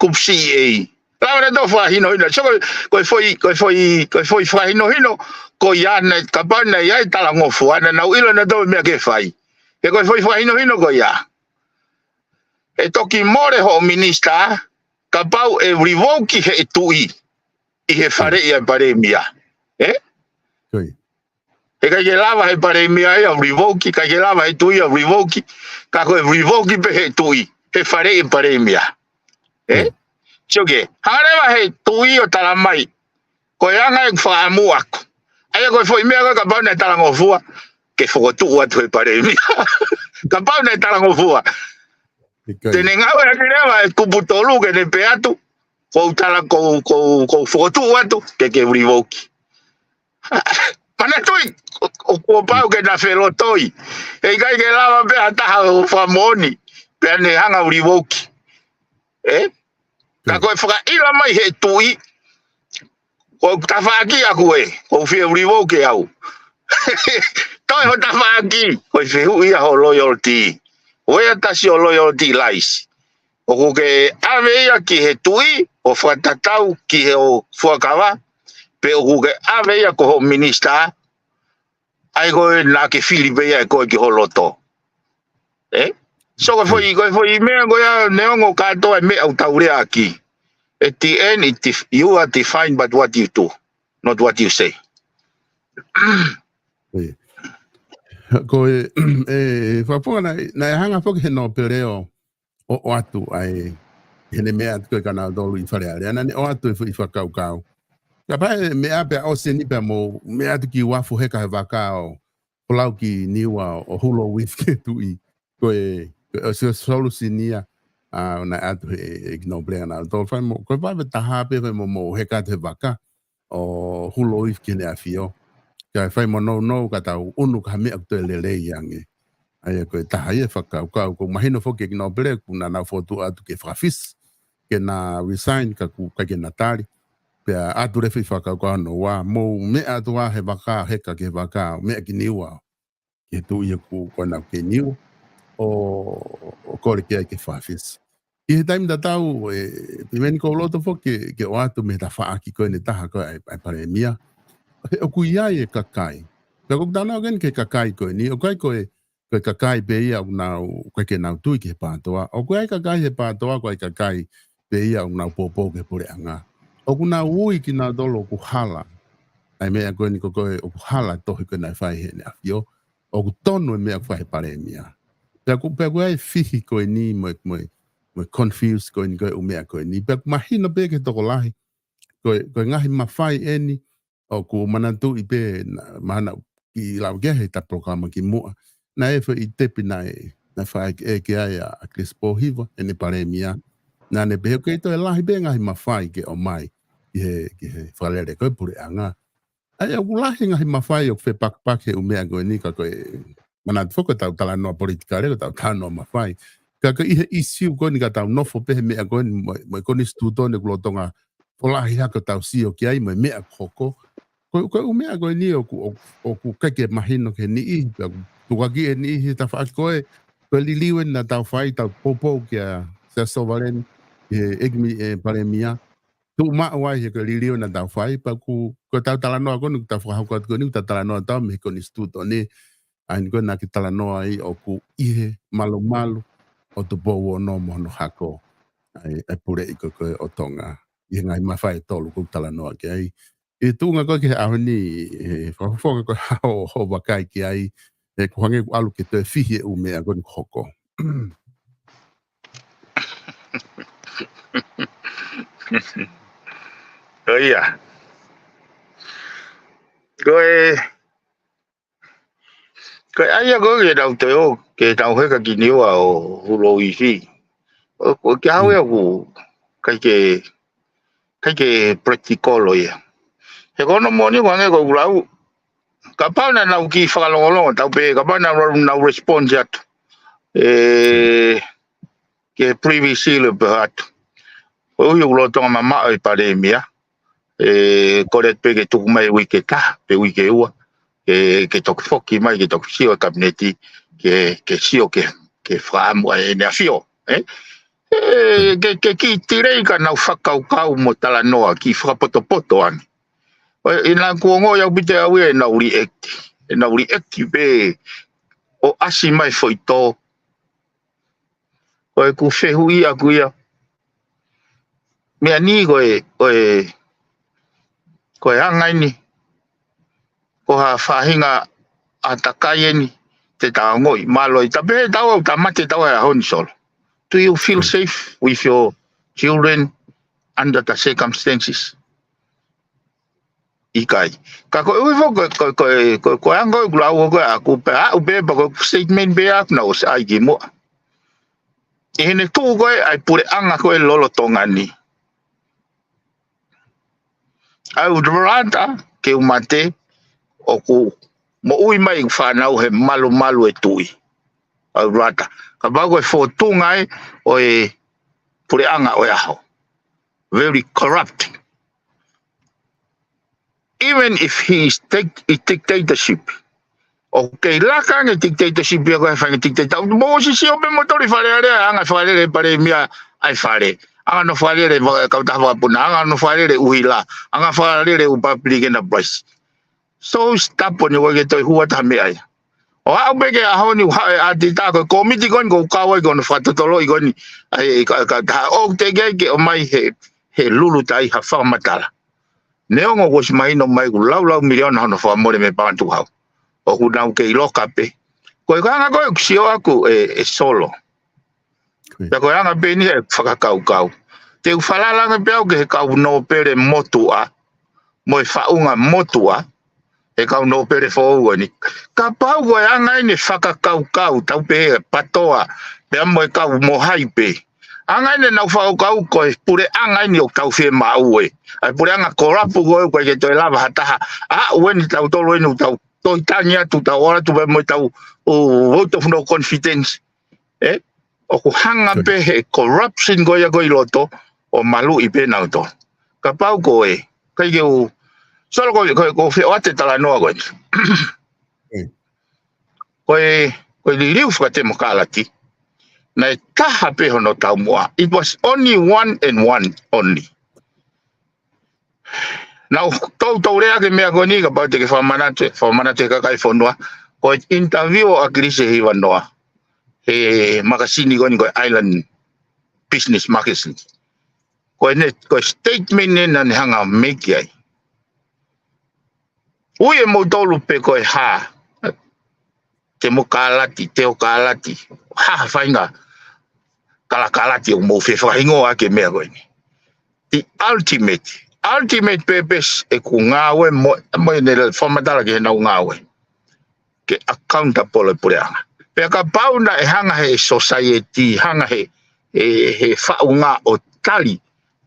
kupu siʻi ei. Lava nautolu ʻo fakahinohino. So ko e, ko e foʻi, ko e foʻi, ko e foʻi fakahinohino ko ia naʻe, kapau naʻe ʻi ai e talangofua, naʻa nau ʻilo nautolu e meʻa ke fai. He ko e foʻi fakahinohino ko ia, ʻe toki mole hoʻo minisitā kapau ʻe revoke ʻe he tuʻi ʻi he faleʻi ʻa e palēmia. Eh? Ko ia. He ʻikai ke lava ʻe he palēmia ia ʻo revoke, ʻikai ke lava ʻe he tuʻi ia ʻo revoke, ka ko e revoke pē ʻe he tuʻi he faleʻi ʻa e palēmia. Eh? Ko ia. Sio ki ai, hanga leva ʻe he tuʻi ʻo tala mai, ko e anga ʻeku fakaʻamu ʻaku. ʻA ia ko e foʻi meʻa ko ē kapau naʻe talangofua, ke fokotuʻu atu ʻe he palēmia. Kapau naʻe talangofua. ʻIkai. Te ne ngāueʻaki leva e kupu tolu ke ne pehē atu, ʻoku ou tala, ʻoku ou, ʻoku ou, ʻoku ou fokotuʻu atu, ke ke revoke. Manatuʻi, ʻo, ʻo kuo pau ke na felotoi. He ʻikai ke lava pē ha taha ʻo fakamoʻoni, pea ne hanga ʻo revoke. Eh? Ka ko e fakaʻilo mai ʻe he tuʻi, ko e tafaʻaki ʻaku ē, ʻoku ou fie revoke au. Toe ho tafaʻaki, ko e fehuʻi ia hoʻo loyalty. Where does your loyalty lies? ʻOku ke ʻave ia ki he tuʻi ʻo fakatatau ki he ʻo fuakava, pe ʻoku ke ʻave ia ko ho minisitā, ʻa ia ko ē naʻa ke fili pē ia ʻe koe ki ho loto. Eh? So ko e foʻi, ko e foʻi meʻa ko ia neongo kātoa e meʻa ʻoku tau lea ʻaki. At the end, it def-, you are defined by what you do, not what you say. Ko e, e, fakafofonga naʻe, naʻe hanga foki he nōpele ʻo, ʻo, ʻoatu ai, he ne meʻa atu ko e kanautolu ʻi Fale Alea, naʻa ne ʻoatu e foʻi fakakaukau. Kapau ʻe meʻa pea ʻosi eni pea mou meʻa atu ki uafu heka he vaka ʻo folau ki Niua ʻo hulo uifi ki he tuʻi. Ko e, ko e ʻosi ʻo solution ia, ʻa, naʻe ʻatu he, he ʻEiki Nōpele ʻa nautolu fai mo, ko e vave taha pē fai mo, mou heka atu he vaka ʻo hulo uifi ki heʻene ʻafio. Kae fai mo nounou ka tau ʻunu ka ha meʻa ʻoku toe lelei ange. ʻA ia ko e taha ia e fakakaukau, ʻoku mahino foki ʻEiki Nōpele, ʻoku nau fokotuʻu atu ke fakafisi, ke na resign ka ʻoku ʻikai ke na tali. Pea ʻatu leva e foʻi fakakaukau hono ua, mou meʻa atu ā he vaka, heka ki he vaka, meʻa ki Niua, ki he tuʻi ʻoku, ko ena ʻoku kei Niua, ʻo, ʻo kole ki ai ke fakafisi. ʻI he taimi tatau, e, pea ʻoku ou loto foki ke, ke ʻoatu mei he tafaʻaki ko eni ʻe taha ko ē ʻa e, ʻa e Palēmia. He ʻoku ʻi ai e kakai. Pea ʻoku ou talanoa ko eni ki he kakai ko eni, ʻoku ʻikai ko e, ko e kakai pē ia ʻoku nau, ʻoku ʻikai ke nau tui ki he PTOA. ʻOku ʻi ai e kakai he PTOA, ʻoku ʻi ai e kakai pē ia ʻoku nau poupou ki he puleʻanga. ʻOku nau ui kinautolu ʻoku hala. ʻA e meʻa ko eni ko ē ʻoku hala e tohi ko ē naʻe fai heʻene ʻafio. ʻOku tonu e meʻa ʻoku fai he Palēmia. Pea ʻoku, pea ʻoku ʻi ai e fihi ko eni mo e, mo e, mo e confuse ko eni ko e ʻū meʻa ko eni. Pea ʻoku mahino pē ki he tokolahi. Ko e, ko e ngaahi mafai eni, ʻoku ou manatuʻi pē naʻa, mahalo naʻa ku kiʻi lave ki ai he ʻeta polokalama kimuʻa. Naʻe ʻi ai e foʻi tepi naʻe, naʻe fai ʻe, ʻe ki ai ʻa, ʻa ʻAkilisi Pōhiva, ʻene Palēmia. Naʻa ne pehē ʻoku kei toe lahi pē ngaahi mafai ke ʻomai ki he, ki he fakalele ko ē puleʻanga. ʻA ia ʻoku lahi ngaahi mafai ʻoku fepakipaki he ʻū meʻa ko eni ka ko e manatu foki ko ʻetau talanoa politikale, ko ʻetau talanoa mafai. Ka ko e ʻi he ʻīsiu ko eni ka tau nofo pē he meʻa ko eni mo, mo e konisitūtone ʻoku lolotonga folahi hake ʻo tau sio ki ai mo e meʻa ʻoku hoko. Ko, ko e ʻū meʻa ko eni ʻoku, ʻoku, ʻoku ʻikai ke mahino ki he niʻihi, pea ʻoku tukuakiʻi ʻe he niʻihi he tafaʻaki ko ē, ko e liliu eni naʻa tau fai, tau poupou kia Siaosi Sovaleni, he ʻEiki mi-, e, Palēmia, tuʻu maʻu ai he ko e liliu naʻa tau fai, pea ʻoku, ko ʻetau talanoa ko eni, ʻoku tau fakahoko atu ko eni, ʻoku tau talanoa atu mei he konisitūtone, ʻa eni ko ē naʻa ke talanoa ai ʻoku ʻi he malumalu ʻo Tupou Ono mo hono hako, ʻa e, ʻa e puleʻi ko ē ʻo Tonga. ʻI he ngaahi mafai ʻe tolu ʻoku ou talanoa ki ai. ʻI he tuʻunga ko ē ki he ʻaho ni, e, fakafofonga ko ē ʻoku ou vakai ki ai, ʻoku hangē ʻoku ʻalu ke toe fihi e ʻū meʻa ko eni ʻoku hoko. ʻIo ia. Ko e, ko e ʻai ia ko ē ke tau toe ō, ke tau heka ki Niua ʻo hulo uifi. ʻO, ʻo ke hau ia ʻoku ʻikai ke, ʻikai ke practical ʻo ia. He ko hono moʻoni ʻoku hangē ko ʻeku lau. Kapau naʻa nau kiʻi fakalongolongo, tau pehē, kapau naʻa nau, nau response atu. E, ki he previous ilo pe atu. Koeʻuhi ʻoku lolotonga mamaʻo e Palēmia. E, kole atu pē ke tuku mai uike ʻe taha, pe uike ʻe ua. Ke, ke toki foki mai, ke toki sio e Kapineti, ke, ke sio ke, ke fakaʻamu ai ʻene ʻafio. E? E, ke, ke kiʻi tilei ka nau fakakaukau mo talanoa, kiʻi fakapotopoto ange. ʻO, ʻi naʻa ku ongoʻi ʻaupito ʻe au ia ʻenau react. ʻEnau react pē ʻo ʻasi mai foʻi tō. Ko ʻeku fehuʻi ʻaku ia. Meʻa ni ko e, ko e, ko e anga eni. Ko ha faʻahinga ʻātakai eni te ta ongoʻi. Mālō ʻi ta pehē tau ʻoku ta mate tau he ʻaho ni Solo. Do you feel safe with your children under the circumstances? ʻIkai. Ka koeʻuhi foki ko, ko, ko, ko, ko e anga ʻeku lau ko ē ʻaku pē ʻaʻaku pē pea ko e statement pē ʻaʻaku naʻa ku ʻosi ʻai kimuʻa. ʻI heʻene tuʻu ko ē ʻa e puleʻanga ko ē lolotonga ni. I would rather ke u mate ʻoku moʻui mai ʻeku fānau he malumalu e tuʻi. I would rather. Kapau ko e fōtunga ē ʻo e puleʻanga ʻo e ʻaho. Very corrupt. Even if he is take, is dictatorship. ʻOku kei laka ange dictatorship ia ko e faʻahinga dictator. Mou ʻosi sio pē moutolu ʻi Fale Alea, anga fakalele Palēmia, ʻa e fale. Anga hono fakalele e kautaha vakapuna, anga hono fakalele ʻuhila, anga fakalele ʻū public enterprise. So stubborn, ʻoku ʻikai ke toe hua ha meʻa ia. ʻO aʻu pē ki he ʻaho ni, ʻoku haʻu e ʻatita ko e kōmiti ko eni ʻoku kau ai ki hono fakatotoloʻi ko eni ʻa e ka, ka, ka, ʻoku teʻeki ai ke ʻomai he, he lulu tai ha fakamatala. Neongo kuo ʻosi mahino mai ʻoku laulau miliona hono fakamole mei he paʻanga tukuhau. ʻOku nau kei loka pē. Ko e anga ko ē ʻoku sio ʻaku ē, ē Solo. Ko ia. Pea ko e anga pē eni he fakakaukau. Te u falala ange pē au ki he kau nōpele motuʻa, mo e faʻunga motuʻa, he kau nōpele foʻou ko eni. Kapau ko e anga eni e fakakaukau, tau pehē ʻa e PATOA, pea mo e kau mo hai pē. Anga eni ʻenau fakakaukau ko e puleʻanga eni ʻoku tau fiemaʻu ē. ʻA e puleʻanga kolapu ko ē ʻoku ʻikai ke toe lava ha taha. ʻA, ʻoku eni tautolu eni ʻoku tau toitangi atu, tau ʻoatu pē mo e tau, ʻo, vote of no confidence. ʻE, ʻoku hanga pē he corruption ko ia ko ē ʻi loto, ʻo maluʻi pē nautolu. Kapau ko ē, ʻikai ke u, Solo ko, ko, ko e feʻoatu e talanoa ko ē. Mm. Ko e, ko e liliu fakatemokalati, naʻe taha pē hono taumuʻa. It was only one and one only. Naʻa ku toutou lea ki he meʻa ko eni kapau te ke fakamanatu, fakamanatu he kakai fonua. Ko e interview ʻa ʻAkilisi Hivanoa he makasini ko eni ko e Island Business Magazine. Ko ʻene, ko e statement ʻeni naʻa ne hanga ʻo make ai. Ui ʻe moutolu pē ko e hā, temokalati, teokalati, hā ha faʻahinga kalakalati ʻoku mou fie fakahingoa ki he meʻa ko eni. The ultimate, ultimate purpose ʻeku ngāue mo, mo ʻene fakamatala ki heʻenau ngāue. Ke accountable e puleʻanga. Pea kapau naʻe hanga he society, hanga he, he, he faʻunga ʻo tali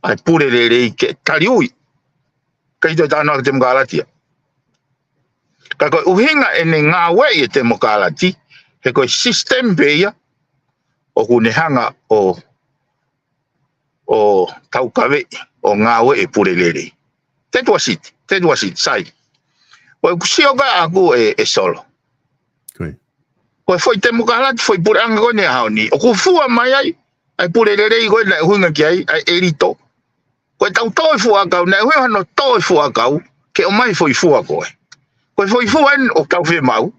ʻa e pule lelei ke tali ui. ʻIkai toe talanoa ki he temokalati ia. Ka ko e ʻuhinga ʻene ngāueʻi e temokalati, he ko e system pē ia, ʻoku ne hanga ʻo, ʻo taukaveʻi, ʻo ngāueʻi e pule lelei. That was it. That was it. Sai. Ko ʻeku sio ko ē ʻaku ē, ē Solo. Ko ia. Ko e foʻi temokalati, foʻi puleʻanga ko eni ʻaho ni. ʻOku fua mai ai, ʻa e pule lelei ko ē naʻe ʻuhinga ki ai, ʻa e ʻelito. Ko e tau tō e fuʻu ʻakau, naʻe ʻuhinga hono tō e fuʻu ʻakau, ke ʻomai foʻi fua ko ē. Ko e foʻi fua eni ʻoku tau fiemaʻu.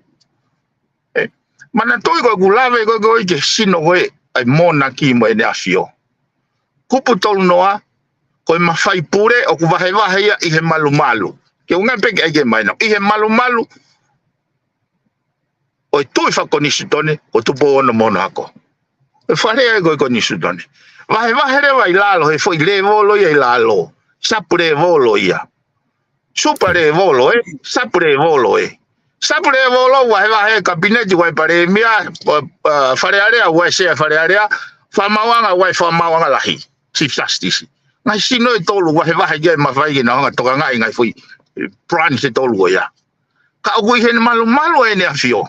ʻE, manatuʻi ko ʻeku lave ko ē ki he sino ko ē ʻa e Mōnaki mo ʻEne ʻAfio. Kupu tolu noa, ko e mafai pule ʻoku vahevahe ia ʻi he malumalu. Ke u ngāue pē ki ai ke mai nau. ʻI he malumalu, ʻo e tuʻi fakakonisitūtone, ko Tupou Ono mo hono hako. ʻE fale ai ko e konisitūtone. Vahevahe leva ʻi lalo, he foʻi lēvolo ia ʻi lalo. Sub lēvolo ia. Super lēvolo ē, sub lēvolo ē. Sub lēvolo vahevahe kapineti ʻoku ʻi ai e palēmia, ʻa, ʻa, Fale Alea ʻoku ʻi ai e sea Fale Alea, fakamaauʻanga ʻoku ʻi ai e fakamaauʻanga lahi, Chief Justice. Ngaahi sino ʻe tolu vahevahe ki ai mafai ke nau hanga ʻo tokangaʻi ngaahi foʻi, ē, branch ʻe tolu ko ia. Ka ʻoku ʻi he malumalu ʻEne ʻAfio.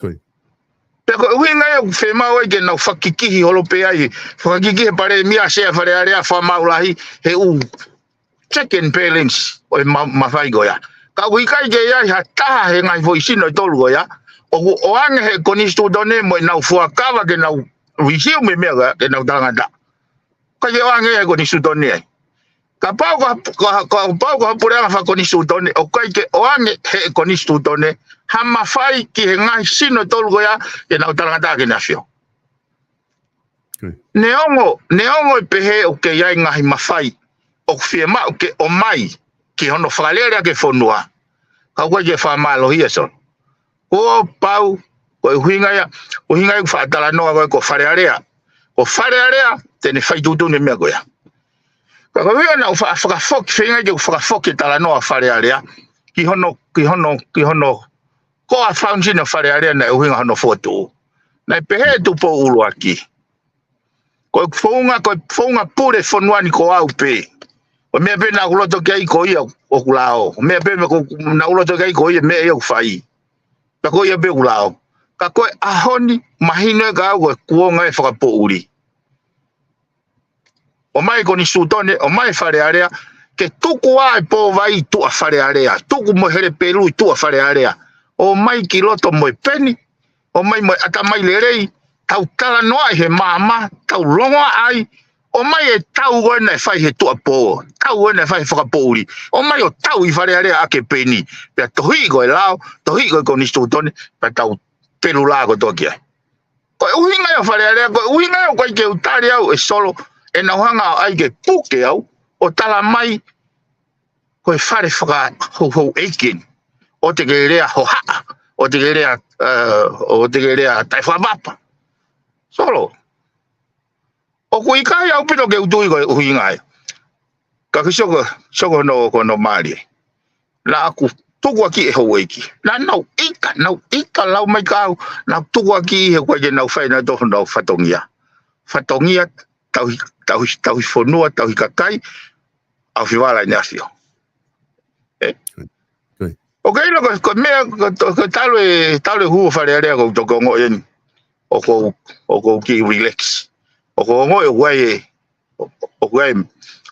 Ko ia. Pea ko e ʻuhinga ia ʻoku fiemaʻu ai ke nau fakakikihi holo pē ai, fakakikihi e palēmia, sea Fale Alea, fakamaau lahi, he ʻū check and balance ʻo e ma-, mafai ko ia. Ka ʻoku ʻikai ke ʻi ai ha taha he ngaahi foʻi sino ʻe tolu ko ia, ʻoku ʻoange he konisitūtone mo ʻenau fuakava ke nau resume e meʻa ko ia, ke nau talangataʻa. ʻIkai ke ʻoange he konisitūtone ai. Kapau ko, ko, ko, kapau ko ha puleʻanga fakakonisitūtone, ʻoku ʻikai ke ʻoange he konisitūtone ha mafai ki he ngaahi sino ʻe tolu ko ia, ke nau talangataʻa ki Heʻene ʻAfio. Ko ia. Neongo, neongo ʻe pehē ʻoku ʻi ai e ngaahi mafai ʻoku fiemaʻu ke ʻomai ki hono fakalele ʻaki e fonua. Ka ʻoku ʻikai ke fakamālohia, Solo. Kuo pau, ko e ʻuhinga ia, ʻuhinga ia ʻeku faʻa talanoa ko ē ko Fale Alea. Ko Fale Alea, te ne fai tuʻutuʻuni e meʻa ko ia. Ka ko e ʻuhinga naʻa ku fa-, fakafoki, feinga ke u fakafoki e talanoa Fale Alea ki hono, ki hono, ki hono core function ʻo Fale Alea naʻe ʻuhinga hono fokotuʻu. Naʻe pehē ʻe Tupou ʻUluaki, ko e founga, ko e founga pule fonua ni ko au pē. Ko e meʻa pē naʻa ku loto ki ai ko ia ʻoku lao. Ko e meʻa pē me ko, naʻa ku loto ki ai ko ia e meʻa ia ʻoku fai. Pea ko ia pē ʻoku lao. Ka ko e ʻaho ni, mahino ʻe au ko e kuonga e fakapoʻuli. ʻOmai e konisitūtone, ʻomai e Fale Alea, ke tuku ā e pōvai ʻi tuʻa Fale Alea, tuku mo e helepelu ʻi tuʻa Fale Alea. ʻOmai ki loto mo e peni, ʻomai mo e ʻatamai lelei, tau talanoaʻi he maama, tau longoaʻa ai, ʻomai e tau ko ē naʻe fai he tuʻapō, tau ko ē naʻe fai he fakapoʻuli, ʻomai ʻo tau ʻi Fale Alea ʻa Kepeni, pea tohiʻi ko e lao, tohiʻi ko e konisitūtone, pea tau pelu lā kotoa ki ai. Ko e ʻuhinga ia ʻo Fale Alea, ko e ʻuhinga ia ʻoku ʻikai ke u tali au ʻe Solo, ʻenau hanga ʻo ʻai ke puke au, ʻo tala mai, ko e fale fakahouhouʻeiki eni. ʻOua te ke lea hohaʻa, ʻoua te ke lea, eh, ʻoua te ke lea taʻefakapapa. Solo. ʻOku ʻikai ʻaupito ke u tui ko e ʻuhinga ia. Ka ke sio ko, sio ko hono, ko hono mālie. Naʻa ku tukuakiʻi e houʻeiki. Naʻa nau ʻita, nau ʻita lau mai kia au, naʻa ku tukuakiʻi he ʻoku ʻikai ke nau fai nautolu honau fatongia. Fatongia, tauhi, tauhi, tauhi fonua, tauhi kakai, ʻAofivala ʻEne ʻAfio. ʻE? Good. ʻOku ou ʻilo ko, ko e meʻa, ko, ko, ko e talu e, talu e hū ʻo Fale Alea ʻoku ou toki ongoʻi eni. ʻOku ou, ʻoku ou kiʻi relax. ʻOku ou ongoʻi ʻoku ʻi ai e, ʻoku ʻi ai,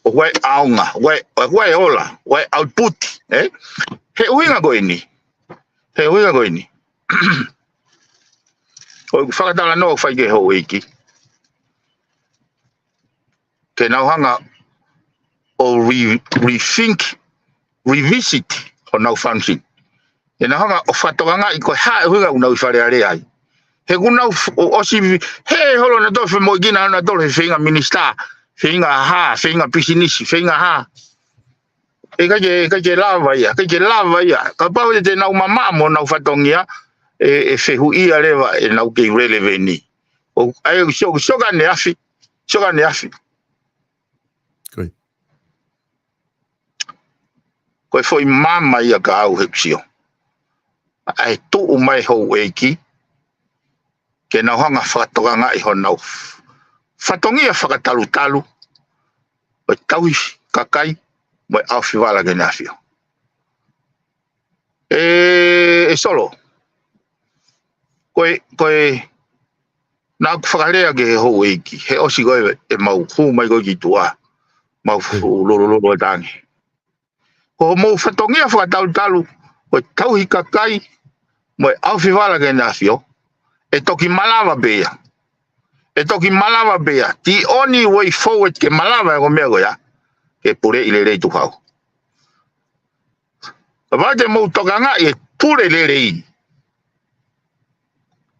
ʻoku ʻi ai ʻaonga, ʻoku ʻi ai, ʻoku ʻi ai ola, ʻoku ʻi ai output, ē? He ʻuhinga ko eni. He ʻuhinga ko eni. ʻOku fakatalanoa ʻoku fai ki he houʻeiki. Ke nau hanga ʻo re-, rethink, revisit honau function. Ke nau hanga ʻo fakatokangaʻi ko e hā e ʻuhinga ʻoku nau ʻi Fale Alea ai. He ʻoku nau f-, ʻo, ʻosi vi-, he holo nautolu femoʻuekina nautolu he feinga minisitā, feinga hā, feinga pisinisi, feinga hā. ʻE ʻikai ke, ʻikai ke lava ia, ʻikai ke lava ia. Kapau te nau mamaʻo mo honau fatongia, ʻe, ʻe fehuʻia leva ʻenau kei relevant. ʻO, ʻai, sio, sio ki heʻene afi, sio ki heʻene afi. Good. Ko e foʻi maama ia kiate au he ʻoku ou sio. ʻA e tuʻu mai houʻeiki, ke nau hanga fakatokangaʻi honau fatongia fakatalutalu, ʻo e tauhi kakai, mo e ʻaofivala ki Heʻene ʻAfio. ʻE, ʻe Solo. Ko e, ko e, naʻa ku fakalea ki he houʻeiki, he ʻosi ko ē ʻemau hū mai ko ē ki tuʻa, mau fuʻu lolololo tangi. Ko hoʻomou fatongia fakatalutalu, ko e tauhi kakai, mo e ʻaofivala ki Heʻene ʻAfio, ʻe toki malava pē ia. ʻE toki malava pē ia. The only way forward ke malava e ko e meʻa ko ia, ke puleʻi lelei Tuʻi Hau. Kapau te mou tokangaʻi e pule lelei.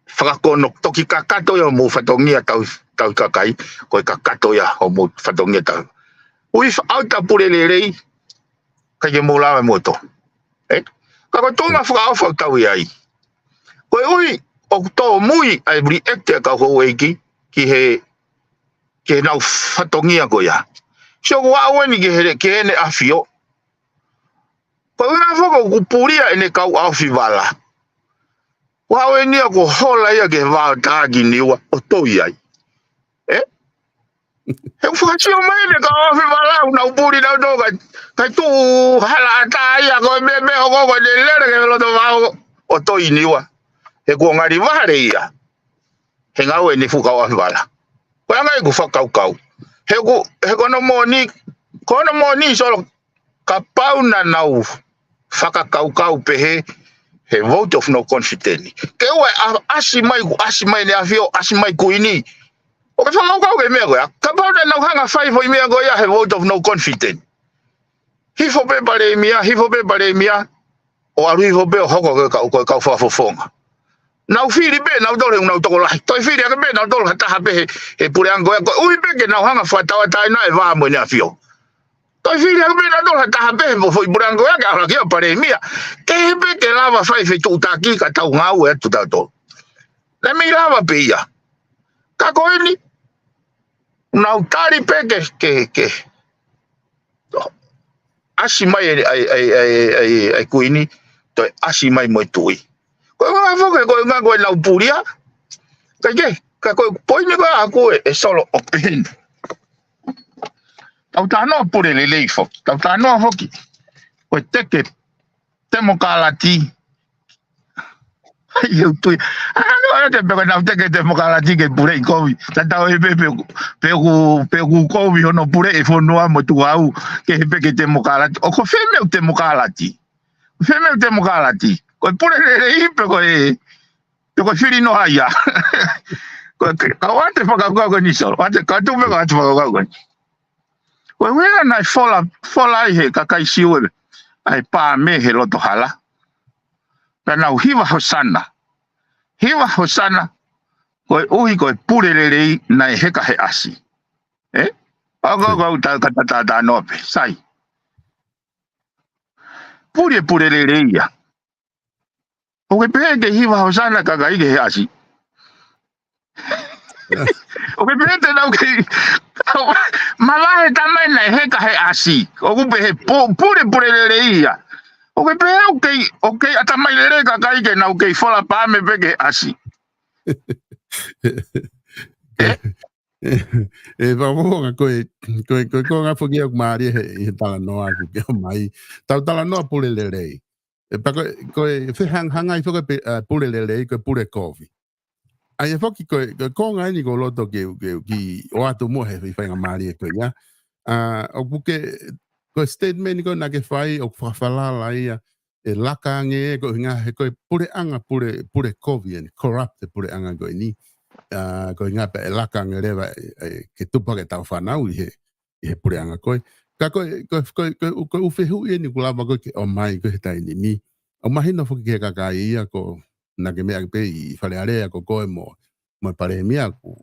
Fakakono toki kakato ia hoʻomou fatongia tauhi, tauhi kakai, ko e kakato ia hoʻomou fatongia tauhi. Ui fa-, ʻauta pule lelei, ʻikai ke mou lava mo to. ʻE? Ka ko e tuʻunga fakaʻofa ʻoku tau ʻi ai. Koeʻuhi, ʻoku tōmui ʻa e react ʻa e kau houʻeiki, ki he, ki heʻenau fatongia ko ia. Sio ko au eni ki he, ki Heʻene ʻAfio. Ko e ʻuhinga foki ʻoku pulia ʻene kau ʻaofivala. Ko au eni ia kuo hola ia ki he vao tā ki Niua ʻo toi ai. ʻE? He ʻoku fakasio mai ʻene kau ʻaofivala ʻoku nau puli nautolu kai, kai tuʻu hala ʻatā ia ko e meʻa, meʻa ʻoku, ʻoku ne lele ki he loto vao ʻo toi Niua. He kuo ngali vale ia. He ngāue ʻene fuʻu kau ʻaofivala. Ko e anga ia ʻeku fakakaukau. He ʻoku, he ko hono moʻoni, ko hono moʻoni Solo, kapau naʻa nau fakakaukau pehē, he vote of no confidence. Ke ʻoua ʻe ʻa-, ʻasi mai, kuo ʻasi mai ʻEne ʻAfio, ʻasi mai Kuini. ʻOku ke fakakaukau ki he meʻa ko ia. Kapau naʻa nau hanga fai foʻi meʻa ko ia he vote of no confidence. Hifo pē Palēmia, hifo pē Palēmia. ʻO ʻalu hifo pē ʻo hoko ko e kau, ko e kau fakafofonga. Nau fili pē, nautolu he ʻoku nau tokolahi. Toe fili hake pē, nautolu ha taha pē he, he puleʻanga ko ia. Koeʻuhi pē ke nau hanga fakatauʻatāinaʻi e vā mo ʻEne ʻAfio. Toe fili hake pē, nautolu ha taha pē he foʻi puleʻanga ko ia ke ʻalu hake ʻo Palēmia. Kehe pē ke lava fai fetuʻutaki ka tau ngāue atu tautolu. Naʻe mei lava pē ia. Ka ko eni, nau tali pē ke, ke, ke ʻasi mai ʻa e, ʻa e, ʻa e, ʻa e, ʻa e, ʻa e Kuini, toe ʻasi mai mo e Tuʻi. Ko e ʻuhinga foki, ko e ʻuhinga ko ʻenau pulia. Ka ke, ka ko e poini ko ē ʻaʻaku ē, ʻe Solo ʻoku pehē ni. Tau talanoa pule lelei foki. Tau talanoa foki. Ko e teke temokalati. Ai, ʻe u tui. ʻA, no, ʻa, te peka nau teke temokalati ke puleʻi kovi. Tatau ai pē, pe ʻoku, pe ʻoku, pe ʻoku kovi hono puleʻi e fonua mo Tuʻi Hau, kehe pē ke temokalati. ʻOku fē meʻa ʻoku temokalati. Fē meʻa ʻoku temokalati. Ko e pule lelei pe ko e, pe ko e fili noa ia. Ko e, ka ʻoua te fakakaukau ko eni Solo. ʻOua te ka tupe ka ʻoua te fakakaukau ko eni. Ko e ʻuhinga naʻe fola, fola ai he kakai Siu ʻa e paame he loto hala. Pea nau hiva Hosana. Hiva Hosana. Koeʻuhi ko e pule lelei naʻe heka he ʻasi. Ē? Pea ko, ko au tau ka tatata noa pē. Sai. Pule, pule lelei ia. ʻOku ke pehē ke hiva Hosana kakai ke he ʻasi. ʻOku ke pehē te nau kei, mavahe tamai naʻe heka he ʻasi. ʻOku pehē pu-, pule, pule lelei ia. ʻOku ke pehē ʻoku kei, ʻoku kei ʻatamai lelei kakai ke nau kei fola paame pē ke he ʻasi. ʻE, fakafofonga ko e, ko e, ko e, ko e ngaahi foki ʻoku mālie he, he talanoa ʻoku ke ʻomai. Tau talanoa pule lelei. ʻE, pea ko e, ko e fehangahangai foki pe, ʻa, pule lelei, ko e pule kovi. ʻA ia foki ko e, ko e konga eni ʻoku ou loto ke, ke, ke ʻoatu muʻa he faingamālie ko ia. ʻA, ʻoku ke, ko e statement ko ē naʻa ke fai, ʻoku fakafalala ia, ʻe laka ange ē, ko e ʻuhinga he ko e puleʻanga pule, pule kovi eni, corrupt e puleʻanga ko eni. ʻA, ko e ʻuhinga pē ʻe laka ange leva, ʻe, ʻe, ke tupu hake ʻetau fānau ʻi he, ʻi he puleʻanga ko ē. Ka ko e, ko e, ko e, ko e, ko e ʻū fehuʻi eni ʻoku lava ko ē ke ʻomai ko ē he taimi ni. ʻOku mahino foki ki he kakai ia ko ē naʻa ke meʻa pē ʻi Fale Alea ko koe mo, mo e Palēmia ʻoku,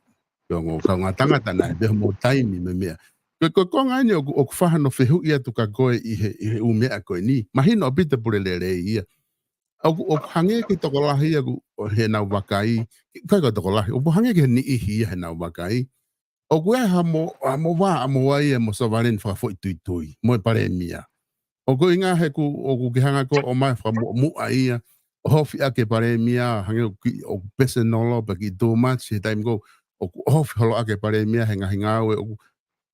ko e ongo kaungā tangata naʻe pē mo taimi mo e meʻa. Ko e, ko e konga eni ʻoku, ʻoku faʻa hano fehuʻi atu kia koe ʻi he, ʻi he ʻū meʻa ko eni. Mahino ʻaupito pule lelei ia. ʻOku, ʻoku hangē ki he tokolahi ia ʻoku, ʻo ʻenau vakai, ʻikai ko e tokolahi, ʻoku hangē ki he niʻihi ia ʻenau vakai. ʻOku ʻi ai ha mo, ha mo vā, ha mo vā ia mo Sovaleni fakafoʻituitui, mo e Palēmia. ʻOku ʻi ai he ʻoku, ʻoku ke hanga ko ē ʻo ʻomai fakamuʻomuʻa ia, ʻo ʻohofi ʻaki e Palēmia, hangē ʻoku ki, ʻoku pesenolo, pea kiʻi too much, he taimi ko ē, ʻoku ʻohofi holo ʻaki e Palēmia, he ngaahi ngāue, ʻoku,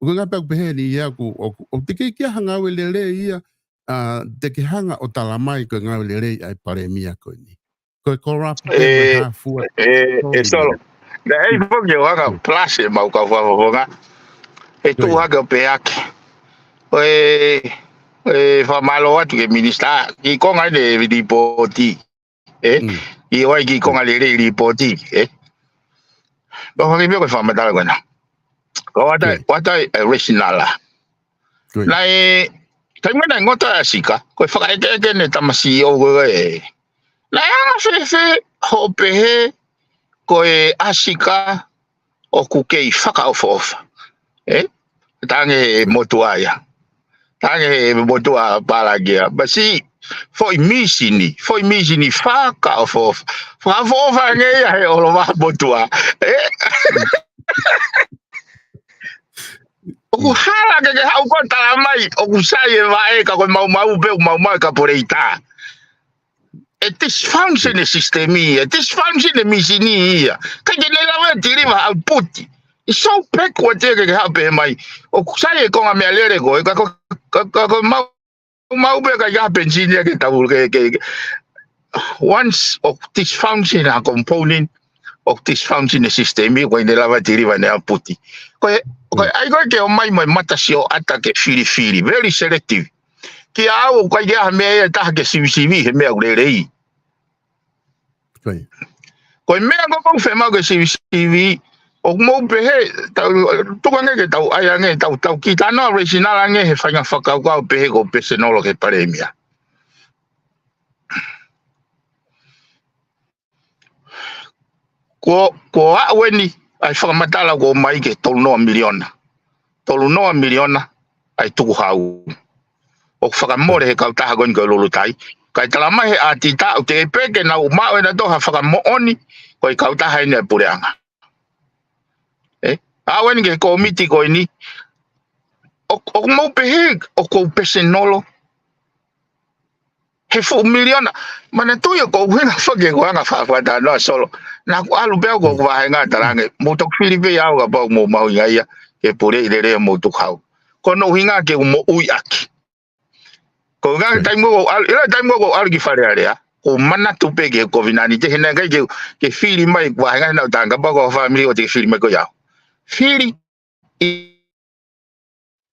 ʻoku ʻi ai pē ʻoku pehē ni ia, ʻoku, ʻoku, ʻoku teʻeki ke ʻi ai ha ngāue lelei ia, ʻa, te ke hanga ʻo talamai ko e ngāue lelei ʻa e Palēmia ko eni. Ko e corrupt pē, ko e, ʻe, hāfua, ʻe, ʻe Solo. Naʻe ʻi ai foki ʻo anga plus ʻemau kau fakafofonga. ʻE tuʻu hake ʻo pehē ake. ʻOe, ʻe fakamālō atu ki he minisitā. Kiʻi konga eni e lipooti. ʻE? Mm. ʻI ʻoe kiʻi konga lelei lipooti. ʻE? Pea hake pē ko e fakamatala ko ena. Ko ʻoatu ai, ʻoatu ai e rationale. Naʻe, taimi naʻe ngoto ai ʻa Sika, ko e fakaʻekeʻeke ʻene tamasiʻi ʻo ko ē. Naʻe anga fēfē hoʻo pehē ko e ʻa Sika ʻoku kei fakaʻofoʻofa. ʻE? Tange he motuʻa ia. Tange he motuʻa pālangi ia. Masiʻi, foʻi mīsini, foʻi mīsini fakaʻofoʻofa. Fakaʻofoʻofa ange ia he ʻolovā motuʻa. ʻE? ʻOku hala ke ke haʻu ko ē talamai, ʻoku sai e vaʻe ka ko e maumau pē, ʻoku maumau e kapuleita. ʻE dysfunction e system ia, ʻe dysfunction e mīsini ia. ʻIkai ke ne lava e deliver output. ʻE so backward ia ke ke haʻu pehē mai. ʻOku sai e konga meʻalele ko ē, ka ko, ka, ka ko e mau mau pē ka ʻi ai ha penisini ia ke tau ke, ke, ke. Once ʻoku dysfunction ha component, ʻoku dysfunction e system ia, ʻoku ʻikai ne lava deliver ʻene output. Ko e, ko e, ʻai ko ē ke ʻomai mo e mata sioʻata ke filifili, very selective. Kiate au, ʻoku ʻikai ke ʻi ai ha meʻa ia ʻe taha ke sivisivi he meʻa ʻoku lelei. Ko e meʻa ko ē ʻoku fiemaʻu ke sivisivi, ʻoku mou pehē, tau, tuku ange ke tau, ʻai ange, tau, tau kiʻi talanoa rationale ange he faʻahinga fakakaukau pehē ko e pesenolo ki he Palēmia. Ko, ko aʻu eni, ʻa e fakamatala ʻoku ʻomai ki he tolunoa miliona. Tolunoa miliona, ʻa e tukuhau. ʻOku fakamole he kautaha ko eni ko e Lulutai. Kae talamai he ʻatita, ʻoku teʻeki pē ke nau maʻu ʻe nautolu ha fakamoʻoni, ko e kautaha eni ʻa e puleʻanga. ʻE? Aʻu eni ki he kōmiti ko eni, ʻo, ʻoku mou pehē, ʻoku ou pesenolo. He fuʻu miliona. Manatuʻi ʻoku ou hinga fake ko anga fakatānoa Solo. Naʻa ku ʻalu pē au ko ʻeku vāhenga talange. Mou toki fili pē au kapau mou mahuʻinga ia ke puleʻi lelei homou tukuhau. Ko hono ʻuhinga ke u moʻui ʻaki. Ko e ngaahi taimi ko ē ʻoku ou ʻalu, ʻi he taimi ko ē ʻoku ou ʻalu ki Fale Alea, ʻoku ou manatu pē ki he kovinānite he naʻe ʻikai ke, ke fili mai ʻeku vāhenga he naʻa ku talaange kapau ko e fāmili ʻoku te fili mai ko ia. Fili ʻi,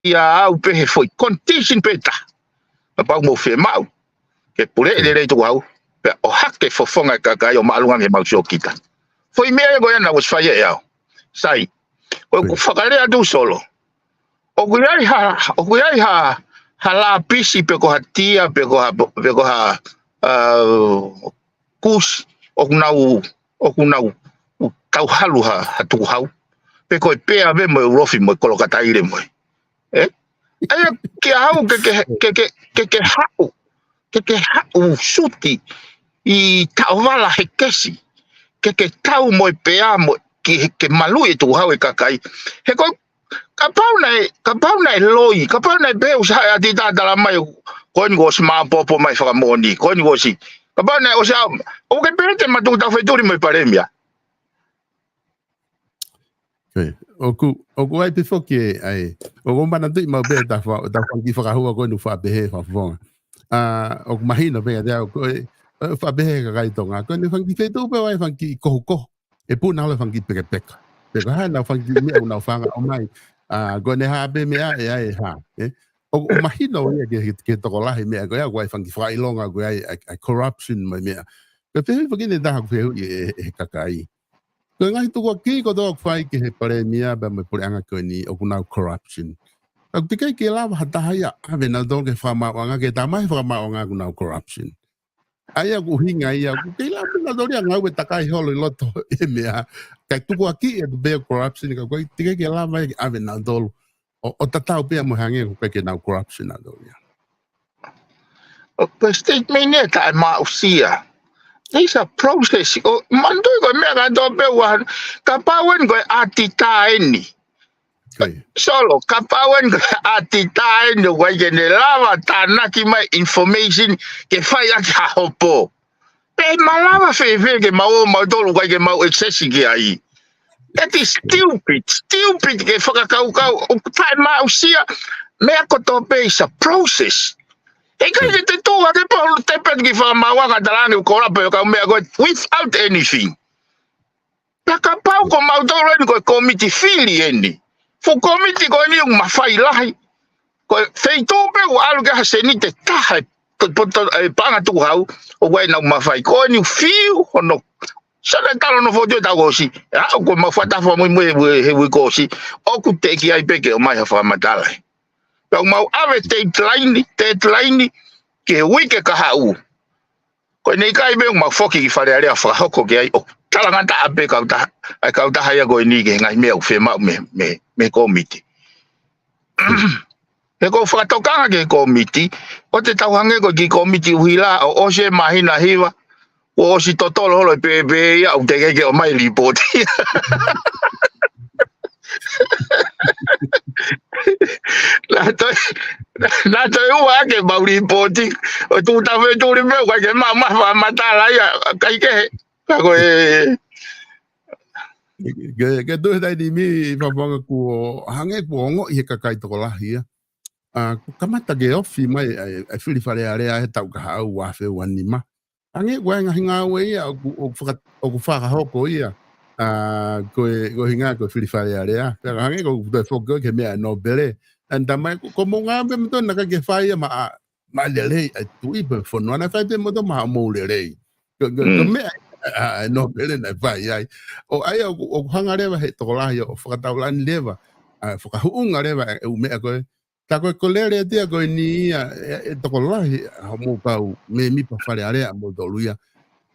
ʻia au pē he foʻi condition pē ʻe taha. Kapau mou fiemaʻu ke puleʻi lelei tukuhau, pea ʻohake fofonga e kakai ʻo māʻolunga mei he mau siokita. Foʻi meʻa ia ko ia naʻe ʻosi fai ʻe au. Sai. Ko ʻeku fakalea atu Solo. ʻOku ʻi ai ha, ʻoku ʻi ai ha, ha lāpisi pe ko ha tia, pe ko ha, pe ko ha, uh, kusi, ʻoku nau, ʻoku nau, tau halu ha, ha tukuhau. Pe ko e pea pē mo e ulofi mo e kolokataile mo e. Eh? ʻA ia kia au ke, ke, ke, ke, ke, ke haʻu, ke, ke haʻu suti ʻi taʻovala he kesi, ke, ke tau mo e pea mo, ke, ke maluʻi e tukuhau e kakai. He ko, kapau naʻe, kapau naʻe loi, kapau naʻe pehē ʻoku sai ʻa e ʻati tatala mai, ko eni kuo ʻosi maopoopo mai fakamoʻoni, ko eni kuo ʻosi. Kapau naʻe ʻosi au, ʻoku ke pehē te ma tuku tau fetuli mo e palēmia. Okay. ʻOku, ʻoku ʻi ai pē foki e, ʻa e, ʻoku ou manatuʻi maʻu pē ʻeta fa-, ʻeta fanga kiʻi fakahua ko eni ʻoku faʻa pehē Fakafofonga. ʻA, ʻoku mahino pē kiate au ko e, ʻoku faʻa pehē he kakai Tonga. Ko eni fanga kiʻi feituʻu pē ʻoku ʻi ai fanga kiʻi kohukohu. ʻE puna holo fanga kiʻi pekepeka. Pe ko e hā ʻenau fanga kiʻi meʻa ʻoku nau fanga ʻomai. ʻA, ko eni hā pē meʻa ʻe ʻi ai e hā. Eh? ʻOku, ʻoku mahino ia ki he, ki he tokolahi meʻa ko ia ʻoku ʻi ai fanga kiʻi fakaʻilonga ʻoku ʻi ai, ʻa e, ʻa e corruption mo e meʻa. Ko e fehuʻi foki eni ʻe taha ʻoku fehuʻi ʻe, ʻe he kakai. Ko e ngaahi tukuakiʻi kotoa ʻoku fai ki he palēmia pea mo e puleʻanga ko eni ʻoku nau corruption. Ka ʻoku teʻeki ke lava ha taha ia ʻave nautolu ki he fakamaauʻanga ke talamai ʻe he fakamaauʻanga ʻoku nau corruption. ʻA ia ʻoku ʻuhinga ia, ʻoku kei lava nautolu ia ngāue takai holo ʻi loto he meʻa. Kae tukuakiʻi atu pē corruption, ka ʻoku teʻeki ke lava ia ke ʻave nautolu. ʻO, ʻo tatau pē ia mo e hangē ʻoku ʻikai ke nau corruption nautolu ia. ʻO ko e statement ia taʻemaʻusia. There's a process. ʻO, manatuʻi ko e meʻa kātoa pē ʻoku, kapau eni ko e ʻatitā eni. Okay. Solo, kapau eni ko e ʻatitā eni ʻoku ʻikai ke ne lava tānaki mai information ke fai ʻaki ha hopo. Pea ʻe malava fēfē ke mau ō mautolu ʻoku ʻikai ke mau access ki ai. That is stupid, stupid ke fakakaukau, ʻoku taʻemaʻusia, meʻa kotoa pē is a process. ʻE ʻikai ke te tuʻu hake pē ʻo tepe ki he fakamaauʻanga talaange ʻoku kolape ʻo kau meʻa ko ē without anything. Pea kapau ko mautolu eni ko e kōmiti fili eni. Fuʻu kōmiti ko eni ʻoku mafai lahi. Ko e feituʻu pē ʻoku ʻalu ki ai ha seniti ʻe taha ʻe to-, to-, to-, ʻe paʻanga tukuhau, ʻoku ʻi ai ʻenau mafai. Ko eni ʻoku fiu hono. Sale talo no fotu e tau ʻosi. ʻA, ʻoku mau fakataha fakamuimui he uike ʻosi. ʻOku teʻeki ai pē ke ʻomai ha fakamatala. Pea ʻoku mau ʻave deadline, deadline, ki he uike kahaʻu. Ko eni ʻikai pē ʻoku mau foki ki Fale Alea fakahoko ki ai ʻo talangataʻa pē kautaha, ʻa e kautaha ia ko eni ki he ngaahi meʻa ʻoku fiemaʻu mei, mei, mei he kōmiti. He ʻoku ou fakatokanga ki he kōmiti, ʻoua te tau hangē ko e kiʻi kōmiti ʻuhila, ʻo ʻosi e māhina hiva, kuo ʻosi totolo holo e pēpē ia, ʻoku teʻeki ke ʻomai lipooti. Naʻa toe, naʻa toe ua ke mau lipooti. ʻO tuʻu tau fetuli pē, ʻoku ʻikai ke ma-, ma-, ma-, matala ia, ʻikai ke he. Ka ko e. Ke, ke tuʻu he taimi ni Fakafofonga kuo hangē kuo ongoʻi he kakai tokolahi ia. ʻA, kuo kamata ke ofi mai, ʻa e, ʻa e fili Fale Alea he taʻu kahaʻu ua afe ua nima. Hangē ko e ngaahi ngāue ia, ʻoku, ʻoku faka-, ʻoku fakahoko ia. ʻA, ko e, ko e ʻuhinga ko e fili Fale Alea. Pea hangē ko e toe foki ko e ki he meʻa ʻa e nōpele. ʻAna tamai, ko, ko hoʻomou ngāue pē moutolu naʻe ʻikai ke fai ia maʻa, maʻa lelei ʻa e tuʻi pe fonua naʻe fai pē moutolu maʻa hoʻomou lelei. Ko, ko, ko e meʻa ʻa, ʻa, ʻa e nōpele naʻe fai ai. ʻO ʻa ia ʻoku, ʻoku hanga leva he tokolahi ʻo fakataulani leva. ʻA, fakahuʻunga leva e, e ʻū meʻa ko ē. Tā ko e ko e lele atu ia ko eni ia, ʻe, ʻe tokolahi, ʻa, hoʻomou kau mēmipa Fale Alea ʻa moutolu ia.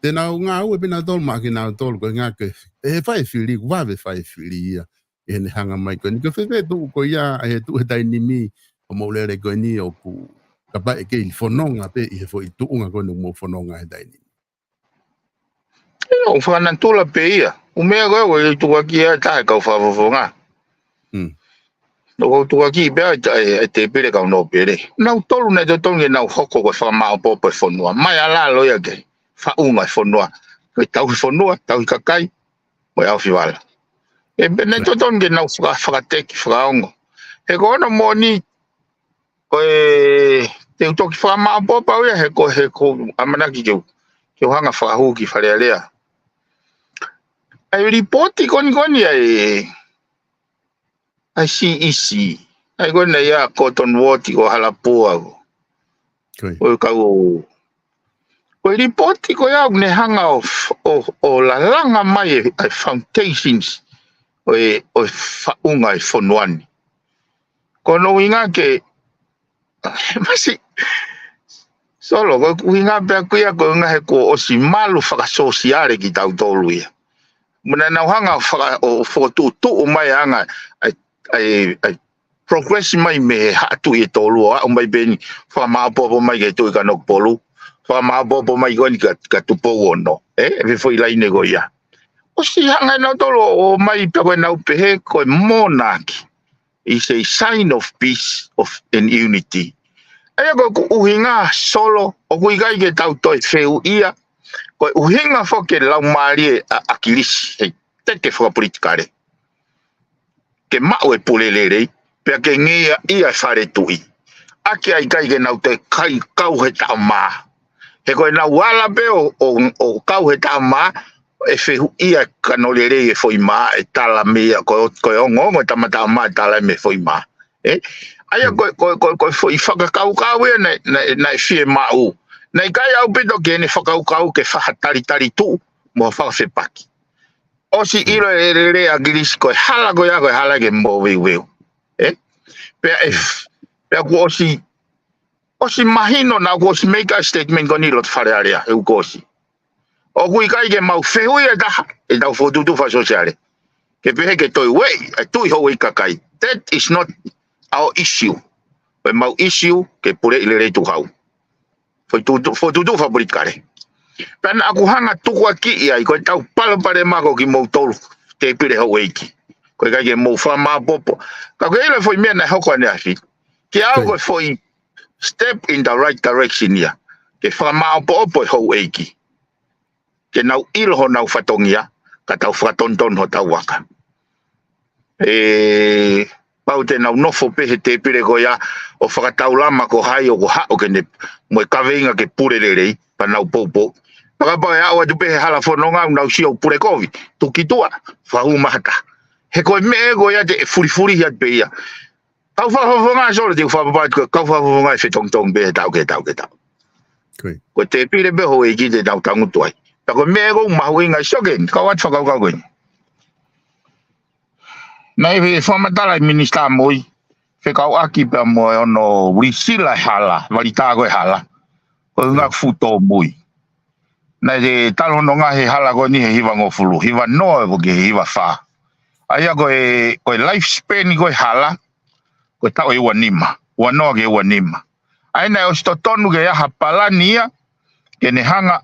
Te nau ngāue pē nautolu maʻa kinautolu ko e ʻuhinga ke, ʻe fai e fili, kuo vave fai e fili ia. ʻI heʻene hanga mai ko eni. Ko e fēfē tuʻu ko ia, he tuʻu he taimi ni, hoʻomou lele ko eni ʻoku, kapau ʻe kei fononga pē ʻi he foʻi tuʻunga ko eni ʻoku mou fononga he taimi ni. ʻIo, ʻoku fakanatula pē ia. ʻŪ meʻa ko ē, ʻoku ou tukuakiʻi ʻe taha e kau Fakafofonga. ʻOku ou tukuakiʻi pē ʻa e, ʻa e, ʻa e tēpile kau nōpele. Nautolu naʻe totonu ke nau hoko ko e fakamaopoopo e fonua. Mai ʻa lalo ia ke faʻunga e fonua. Ko e tauhi fonua, tauhi kakai, mo e ʻaofi vala. ʻE, pea naʻe totonu ke nau faka-, fakateki, fakaongo. He ko hono moʻoni, ko e, te u toki fakamaopoopo au ia, he ko, he ko, ʻamanaki ke u, ke u hanga fakahū ki Fale Alea. ʻA e lipooti ko eni ko eni ʻa e, ʻa e C E C. ʻA ia ko eni ia Cottonwood ko Halapua ko. Ko e. Ko e kau ʻo, ko lipooti ko ia ʻoku ne hanga ʻo, ʻo, ʻo lalanga mai e, e foundations ʻo e, ʻo e faʻunga e fonua ni. Ko hono ʻuhinga ke, masi, Solo, ko e ʻuhinga pē ʻaku ia, ko e ʻuhinga he kuo ʻosi malu fakasōsiale kitautolu ia. Mo naʻa nau hanga ʻo faka-, ʻo fokotuʻutuʻu mai ʻa e anga, ʻa e, ʻa e, ʻa e progress mai mei he haʻa tuʻi ʻe tolu ʻo aʻu mai pē eni, fakamāʻopoʻopo mai ki he Tuʻi Kanokupolu, fakamāʻopoʻopo mai ko eni kia, kia Tupou Ono, ē, ʻa e foʻi laine ko ia. ʻOsi hanga ʻe nautolu ʻo ʻomai pē ko ʻenau pehē ko e monarchy is a sign of peace of, and unity. ʻA ia ko ʻeku ʻuhinga, Solo, ʻoku ʻikai ke tau toe fehuʻia, ko e ʻuhinga foki e laumālie ʻa, ʻa ʻAkilisi, he teke fakapolitikale. Ke maʻu e pule lelei, pea ke ngeia ia e fale tuʻi. ʻAki ʻa e ʻikai ke nau toe kai kau he taʻamā. He ko ʻenau ala pē ʻo, ʻo, ʻo kau he taʻamā, ʻe fehuʻia e kano lelei e foʻi mā, ʻe tala mei ai, ko, ko e ongoongo e tama taʻamā ʻe tala mei he foʻi mā. Ē? ʻA ia ko, ko, ko, ko e foʻi fakakaukau ia naʻe, naʻe, naʻe fiemaʻu. Naʻe ʻikai ʻaupito ke ne fakakaukau ke fakatalitali tuʻu, mo fakafepaki. ʻOsi ʻilo e lelei ʻa ʻAkilisi ko e hala ko ia, ko e hala ke moveuveu. Ē? Pea e, pea kuo ʻosi, ʻosi mahino naʻa kuo ʻosi make a statement ko eni loto Fale Alea, he kuo ʻosi. ʻOku ʻikai ke mau fehuʻia e taha, ʻetau fokotuʻutuʻu fakasōsiale. Ke pehē ke toe ueʻi, e tuʻi houʻeiki kakai. That is not our issue. Ko e mau issue, ke puleʻi lelei Tuʻi Hau. Fokotuʻutuʻu, fokotuʻutuʻu fakapolitikale. Pea naʻa ku hanga tukuakiʻi ai, ko ʻetau palopalema ko kimoutolu, tēpile houʻeiki. Ko e ʻikai ke mou fakamāʻopoʻopo. Ka ko e ʻilo e foʻi meʻa naʻe hoko ʻaneafi. Kia au ko e foʻi step in the right direction ia. Ke fakamāʻopoʻopo e houʻeiki. Ke nau ʻilo honau fatongia, ka tau fakatonutonu hotau vaka. ʻE, pau te nau nofo pē he tēpile ko ia ʻo fakataulama ko hai ʻoku haʻu ke ne, mo e kaveinga ke pule lelei, pea nau poupou. Pea kapau ʻe aʻu atu pē he hala fononga ʻoku nau sio pule kovi, tuki tuʻa, fakahū mahata. He ko e meʻa ko ia te fulifulihi atu pē ia. Kau fakafofonga, Solo, te u fakapapau atu ko e kau fakafofonga ʻe fetongitongi pē he taʻu ki he taʻu ki he taʻu. Ko e tēpile pē houʻeiki te nau tangutu ai. Pea ko e meʻa ʻoku mahuʻinga ʻi Soke, kau atu fakakaukau ko eni. Naʻe fakamatala e Minisitā Moʻui, fekauʻaki pea mo e ono ulisila e hala, valitā ko e hala. Ko e ngaahi fuʻu tōmui. Naʻe talu hono ngaohi e hala ko eni he hivangofulu, hiva noa ʻo aʻu ki he hiva fā. ʻA ia ko e, ko e life span ko e hala, ko e taʻu ʻe ua nima, ua noa ki he ua nima. ʻA ia naʻe ʻosi totonu ke ʻi ai ha palani ia, ke ne hanga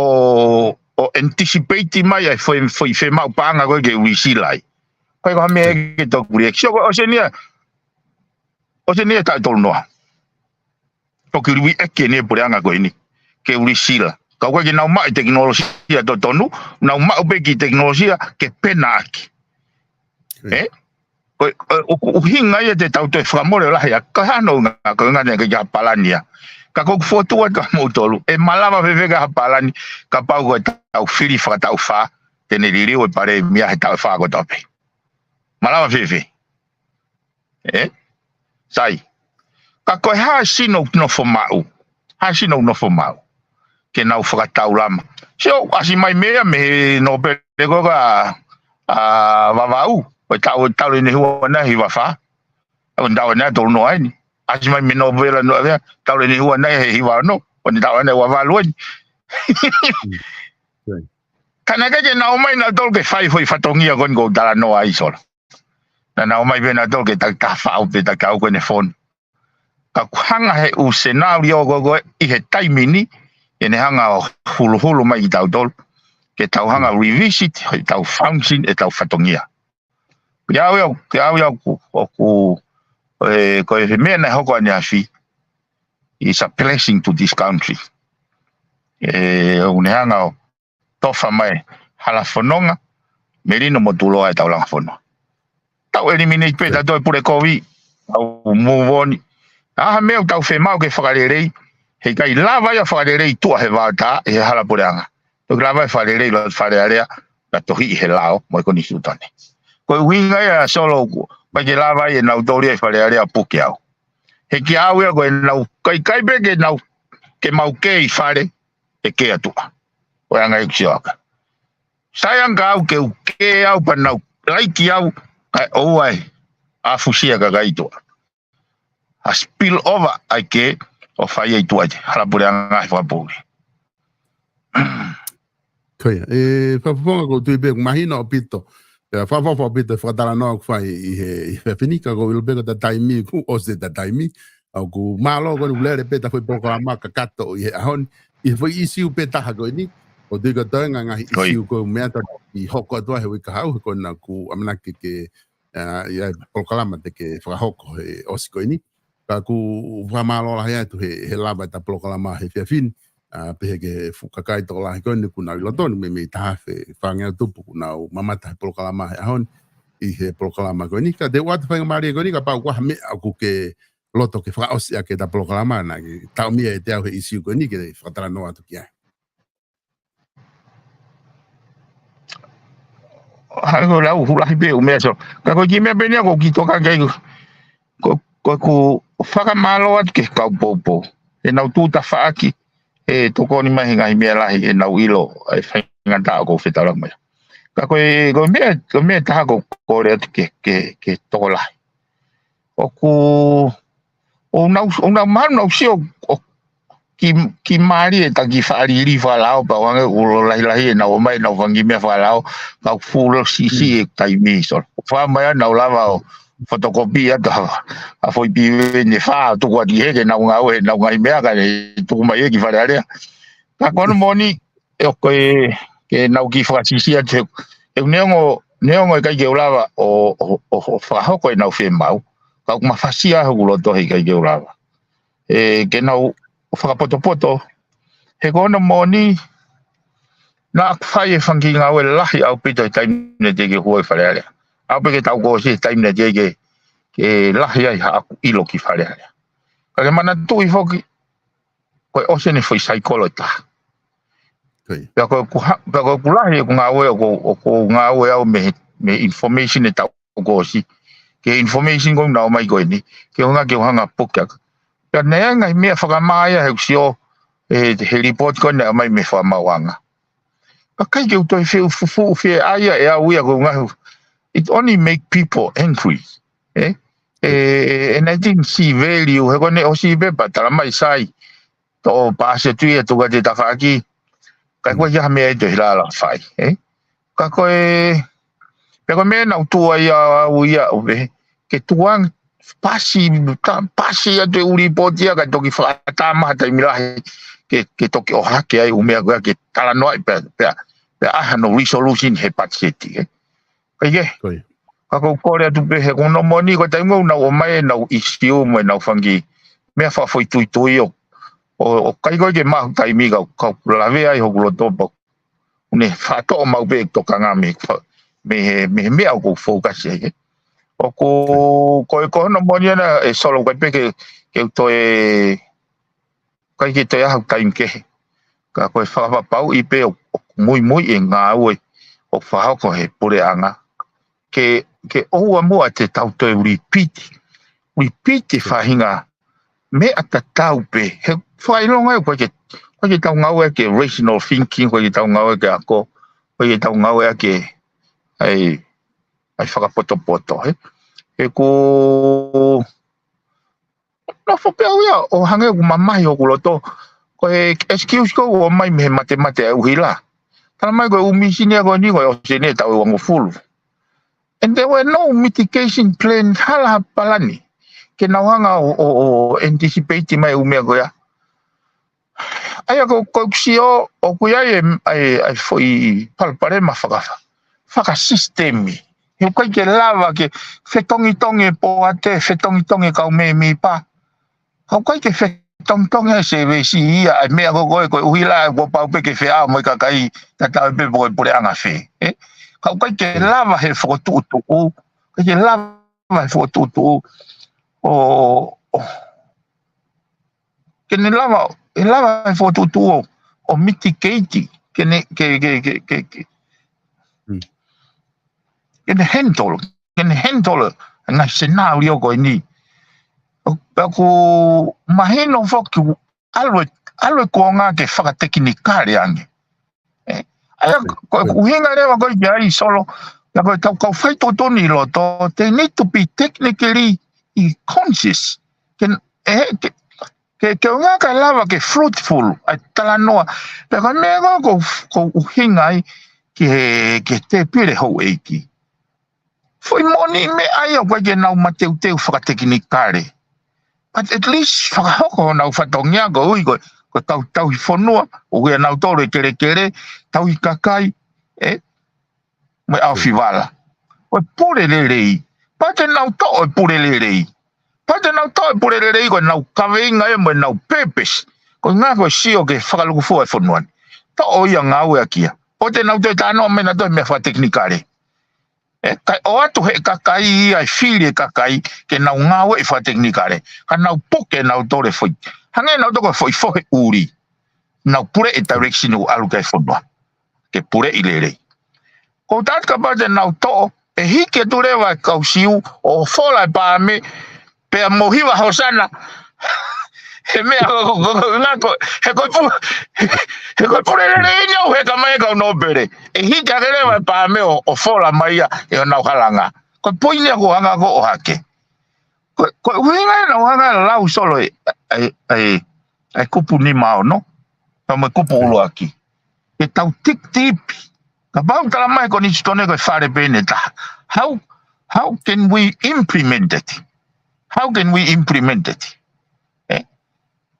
ʻo, ʻo anticipate mai ʻa e foʻi, foʻi fiemaʻu paʻanga ko ē ke ulisila ai. Ko e ko ha meʻa ke toku reaction, ko e ʻosi eni ia, ʻosi eni ia taʻu ʻe tolu noa. Toki liuiʻaki eni e puleʻanga ko eni. Ke ulisila. Ka ʻoku ʻikai ke nau maʻu e tekinolosia totonu, nau maʻu pē kiʻi tekinolosia ke penaʻaki. Ē? Ko e, ko e, ʻoku ʻuhinga ia te tau toe fakamole ʻo lahi ʻa, ka hano nga, ko e ngana ke ka palani ia. Ka ko ʻeku fokotuʻu atu kia moutolu. ʻE malava fēfē ke ha palani, kapau ko e taʻu fili fakataʻu fā, te ne liliu e palēmia he taʻu ʻe fā kotoa pē. Malava fēfē. Ē? Sai. Ka ko e hā e sino ʻoku nofo maʻu. Hā e sino ʻoku nofo maʻu. Ke nau fakataulama. Sio, ʻasi mai meʻa mei he nōpele ko ka, ʻa, Vavau. Ko e taʻu, taʻu ʻe ne hua nai hiva fā. ʻO ne taʻu ʻe ne tolu noa eni. ʻAsi mai mei he nōpele noa vea, taʻu ʻe ne hua nai he hiva ono. ʻO ne taʻu ʻe ne ua valu eni. Ka naʻe ʻikai ke nau ō mai nautolu ke fai foʻi fatongia ko eni ʻoku ou talanoa ai, Solo. Naʻa nau ō mai pē nautolu ke taki taha faʻu pē taki taha ʻoku ne fonu. Ka ʻoku hanga he ʻū senālio ko ē ʻi he taimi ni, ʻe ne hanga ʻo huluhulu mai kitautolu. Ke tau hanga revisit, ʻetau function, ʻetau fatongia. Ke au ia, ke au ia ʻoku, ʻoku, ē, ko e meʻa naʻe hoko ʻaneafi, is a blessing to this country. Ē, ʻoku ne hanga ʻo tofa mai hala fononga, melino mo tuloa ʻetau langa fonua. Tau eliminate pē tautolu e pule kovi, tau move on. ʻA ha meʻa ʻoku tau fiemaʻu ke fakalelei, heʻikai lava ia fakalelei tuʻa he vaotā, ʻi he hala puleʻanga. Toki lava ia fakalelei loto Fale Alea, ka tohi ʻi he lao, mo e konisitūtone. Ko e ʻuhinga ia Solo ʻoku, ʻikai ke lava ia ʻe nautolu ia ʻi Fale Alea puke au. He kia au ia ko e nau, ʻikai, ʻikai pē ke nau, ke mau kei fale, ʻe kē atu ʻa. ʻO e anga ʻeku sio ʻaʻaku. Sai ange au ke u kē au pea nau laiki au, kae ʻoua ʻe ʻafusia e kakai tuʻa. ʻA spill over ai ke ʻo fai ai tuʻa ʻi he hala puleʻanga he fakapoʻuli. Ko ia, ʻe Fakafofonga, ʻoku ou tui pē ʻoku mahino ʻaupito. ʻIa, fakafofonga ʻaupito e fakatalanoa ʻoku fai ʻi he, ʻi he efiafi ni, ka ʻoku ou ʻilo pē ko ʻeta taimi, kuo ʻosi ʻeta taimi. ʻOku mālō ko eni ʻoku lele pē ʻeta foʻi polokalama kakato ʻi he ʻaho ni. ʻI he foʻi ʻīsiu pē taha ko eni, ʻoku ou tui ko e toenga e ngaahi ʻīsiu ko e meʻa ʻe hoko atu ai he uike kahaʻu, he ko ena ʻoku ʻamanaki ke, ʻa, ʻi ai e polokalama te ke fakahoko he ʻosi ko eni. Ka ʻoku ou fakamālō lahi atu he, he lava ʻeta polokalama he efiafi ni, ʻa, pehē ki he fuʻu kakai tokolahi ko eni ʻoku nau ʻi loto ni, meimei taha afe fāngeau tupu ʻoku nau mamata he polokalama he ʻaho ni, ʻi he polokalama ko eni. Ka te u ʻoatu e faingamālie ko eni, kapau ʻoku ʻi ai ha meʻa ʻoku ke loto ke fakaʻosi ʻaki ʻeta polokalama, naʻa ke taʻomia ʻiate au he ʻīsiu ko eni ke fakatalanoa atu ki ai. Hangē ko e lau hū lahi pē ʻū meʻa, Solo. Ka ko e kiʻi meʻa pē eni ia ʻoku ou kiʻi toka ki ai, ko, ko ʻeku fakamālō atu ki he kau poupou. ʻEnau tuʻu tafaʻaki, ʻe tokoni mai he ngaahi meʻa lahi, ʻenau ʻilo e faingataʻa ʻoku ou fetaulaki mai. Ka ko e, ko e meʻa, ko e meʻa ʻe taha ʻoku ou kole atu ki he, ki he, ki he tokolahi. ʻOku, ʻoku nau, ʻoku nau malu nau sio, ʻo kiʻi, kiʻi mālie ʻeta kiʻi fakalili fakalao, pea ʻoange ʻulo lahilahi ʻenau ō mai ʻenau fanga kiʻi meʻa fakalao, ka ʻoku fuʻu siʻisiʻi e taimi, Solo. Fai mai ʻa ʻenau lava ʻo fotokopi atu ha, ha foʻi piveni ʻe fā, tuku atu ki hē ke nau ngāue, nau ngaahi meʻa, kae tuku mai ē ki Fale Alea. Ka ko hono moʻoni, ʻe ʻoku ke, ke nau kiʻi fakasiʻisiʻi atu he, he neongo, neongo ʻikai ke u lava ʻo, ʻo, ʻo, ʻo fakahoko ʻenau fiemaʻu, ka ʻoku mafasia hoku loto he ʻikai ke u lava ʻe ke nau fakapotopoto. He ko hono moʻoni, naʻa ku fai e fanga kiʻi ngāue lahi ʻaupito he taimi naʻe teʻeki ke u hū ai ki Fale Alea. Aʻu pē ki he taʻu kuo ʻosi he taimi naʻe teʻeki ke, ke lahi ai haʻaku ʻilo ki Fale Alea. Ka ke manatuʻi foki, ko e ʻosi eni e foʻi saikolo ʻe taha. Pea ko ʻeku ha-, pea ko ʻeku lahi ʻeku ngāue, ʻoku, ʻoku ou ngāue au mei he, mei he information ʻe taʻu kuo ʻosi. Ki he information ko ē naʻe ʻomai ko eni, ke u hanga, ke u hanga ʻo puke ʻaki. Pea naʻe ʻi ai e ngaahi meʻa fakamā ia he ʻoku sio, he, he lipooti ko ē naʻe ʻomai mei he fakamaauʻanga. Ka ʻikai ke u toe feʻufuʻu fie ʻai ia ʻe au ia ko e ngaahi, it only make people angry. Eh? Eh, and I didn't see value, he ko ʻene ʻosi pē pea tala mai sai. Toʻo paasi atu ia tuku atu e tafaʻaki. Ka ko e ʻikai ha meʻa ʻe toe hilala fai, eh? Ka ko e, pea ko e meʻa naʻa ku tuʻu ai au ia ʻo pehē, ke tuku ange paasi, ta-, paasi atu e ʻū lipooti ia kae toki fakaʻatā mai ha taimi lahi ke, ke toki ʻohake ai e ʻū meʻa ko ia ke talanoaʻi pea, pea, pea ʻai hano resolution he patiseti, eh? Ka ʻi ai. Ka ʻoku ou kole atu pē he ko hono moʻoni ko e taimi ʻoku nau ō mai ʻenau ʻīsiu mo ʻenau fanga kiʻi meʻa fakafoʻituitui ʻo, ʻo, ʻoku ʻikai ko ē ke maʻu ha taimi ka, ka u lavea ai hoku loto pea ʻoku ne faʻa toʻo maʻu pē e tokanga mei, mei he, mei he meʻa ʻoku ou fokasi ai, eh. ʻOku, ko e, ko hono moʻoni ʻana ʻe Solo, ʻikai pē ke, ke u toe, ʻikai ke toe ʻai ha taimi kehe. Ka ko e fakapapauʻi pē ʻo, ʻo muimui e ngāue ʻoku fakahoko he puleʻanga. Ke, ke ʻoua muʻa te tau toe repeat, repeat e faʻahinga meʻa tatau pē. He fakaʻilonga ē, ʻoku ʻikai ke, ʻoku ʻikai ke tau ngāue ʻaki e rational thinking, ʻoku ʻikai ke tau ngāue ʻaki e ako, ʻoku ʻikai ke tau ngāue ʻaki e, ʻai, ʻai fakapotopoto, he. He ko nofo pē au ia ʻo hangē ʻoku mamahi hoku loto. Ko e excuse ko ē ʻoku ʻomai mei he matemate ʻa e ʻuhila. Tala mai ko e ʻū mīsini ia ko eni ko e ʻosi eni e taʻu ʻe uangofulu. And there were no mitigation plan, hala ha palani ke nau hanga ʻo, ʻo, ʻo anticipate mai e ʻū meʻa ko ia. ʻA ia ko, ko ʻeku sio, ʻoku ʻi ai e, ʻai, ʻai foʻi palopalema faka-, fakasisitemi. He ʻoku ʻikai ke lava ke fetongitongi e poate, fetongitongi e kau mēmipa. Ka ʻoku ʻikai ke fetongitongi e sēvesi ia, ʻa e meʻa ko ē ko e, ko e ʻuhila ē kuo pau pē ke feʻao mo e kakai tatau ai pē pe ko e puleʻanga fē, eh? Ka ʻoku ʻikai ke lava he fokotuʻutuʻu, ʻikai ke lava he fokotuʻutuʻu ʻo, ʻo, ke ne lava, ʻe lava he fokotuʻutuʻu ʻo, ʻo mitigate, ke ne, ke, ke, ke, ke, ke, ke ne handle, ke ne handle e ngaahi scenario ko eni. ʻO, pea ʻoku mahino foki ʻoku ʻalu e, ʻalu e kuonga ke fakatekinikale ange. ʻE, ʻa ia, ko e ʻuhinga leva ko ē ki ai Solo, ia ko e tau kau fai tuʻutuʻuni ʻi loto, they need to be technically conscious. Ke, ʻe, ke, ke, ke ʻuhinga kae lava ke fruitful ʻa e talanoa. Pea ko e meʻa ko ē ʻoku ou ʻuhinga ai ki he, ki he tēpile houʻeiki. Foʻi moʻoni meʻa ia ʻoku ʻikai ke nau mateuteu fakatekinikale. But at least fakahoko honau fatongia koeʻuhi ko, ko e kau tauhi fonua, ʻoku ʻia nautolu e kelekele, tauhi kakai, ʻe, mo e ʻaofivala. Ko e pule lelei. Pea te nau toʻo e pule lelei. Pea te nau toʻo e pule lelei ko ʻenau kaveinga ia mo ʻenau purpose. Ko e ʻuhinga ko e sio ke fakalūkufua e fonua ni. Toʻo ia ngāueʻaki ia. ʻO te nau toe talanoa mai nautolu e meʻa fakatekinikale. ʻE, kae ʻoatu he kakai ia e fili e kakai ke nau ngāueʻi fakatekinikale. Ka nau puke nautolu e foʻi. Hangē nautolu ko e foʻi fohe ʻuli. Nau puleʻi e direction ʻoku ʻalu ki ai e fonua. Ke puleʻi lelei. Ko u tatu kapau te nau toʻo, ʻe hiki atu leva e kau Siu, ʻo fola e paame, pea mo hiva hosana. He meʻa ko, ko, ko, ko, ʻuhinga ko, he ko e pu-, he ko e pule lelei eni ʻoku heka mai e kau nōpele. ʻE hiki hake leva e paame ʻo, ʻo fola mai ia ʻe honau halanga. Ko e poini ia ʻoku ou hanga ʻo ʻohake. Ko, ko e ʻuhinga ia naʻa ku hanga ʻo lau Solo e, e, e, e kupu nima ono, pea mo e kupu ʻuluaki. Ke tau tiki tipi. Kapau tala mai ko e konisitūtone ko e fale pē ʻe taha. How, how can we implement it? How can we implement it? ʻE?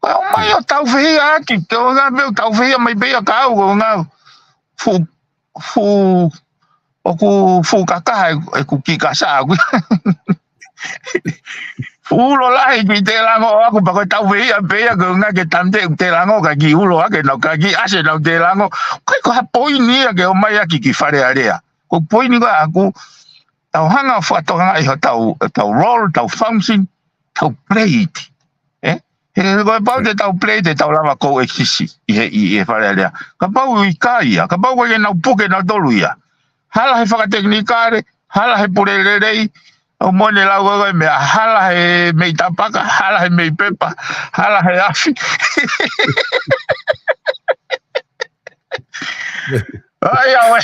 Ko e ʻomai ʻo taufehiʻaki, ke ʻoua pē ʻo taufehia mai pē ia ka au, ko e ʻuhinga fu, fu, ʻoku fuʻu kakaha e, ʻeku kiʻi kasaʻa ʻaku. Fuʻu ulo lahi ki he lango ʻaku, pea ko e taufehia pē ia, ko e ʻuhinga ke tamte ʻeku lango, ka kiʻi ulo hake ʻenau, ka kiʻi ʻasi ʻenau lango. Ko e, ko ha poini ia ke ʻomai ʻaki ki Fale Alea. Ko e poini ko ē ʻaku, tau hanga ʻo fakatokangaʻi hotau, tau role, tau function, tau play it. ʻE? He, he ko e pau te tau play, te tau lava ko e exist ʻi he, ʻi, ʻi he Fale Alea. Kapau ʻikai ia, kapau ko e nau puke nautolu ia. Hala he fakatekinikale, hala he pule lelei, ʻo mone lau ko e meʻa, hala he meʻi tapaka, hala he meʻi pepa, hala he afi. ʻAi, ʻaue.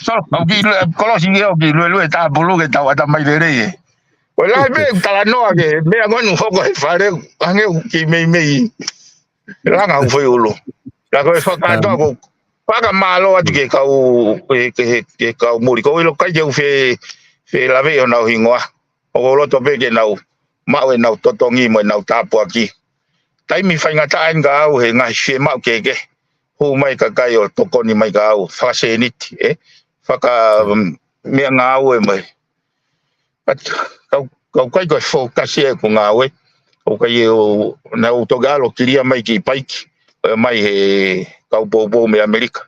So, au kiʻi lue, kolosi ki au kiʻi luelue tāpulu ke tau ʻatamai lelei ē. Ko e lahi pē talanoa ke, meʻa ko eni hoko he fale, ange u kiʻi meimei. Langa u fai ulu. Ka ko e fakatoa ko, fakamālō atu ke kau, ke, ke, ke kau muli. Ko ʻilo ʻikai ke u fe, felave ʻo nau hingoa. ʻOku ou loto pē ke nau, maʻu ʻenau totongi mo ʻenau tāpuaki. Taimi faingataʻa eni ka au he ngaahi fiemaʻu kehekehe. Hū mai kakai ʻo tokoni mai ka au, fakasēniti, ē? Faka, mm, meʻa ngāue mai. But, kau, kau ʻikai ko e focus ʻeku ngāue. ʻOku ʻikai ʻo, naʻa ku toki ʻalu ʻo kilia mai kiʻi paiki. ʻO mai he kau poupou mei ʻAmelika.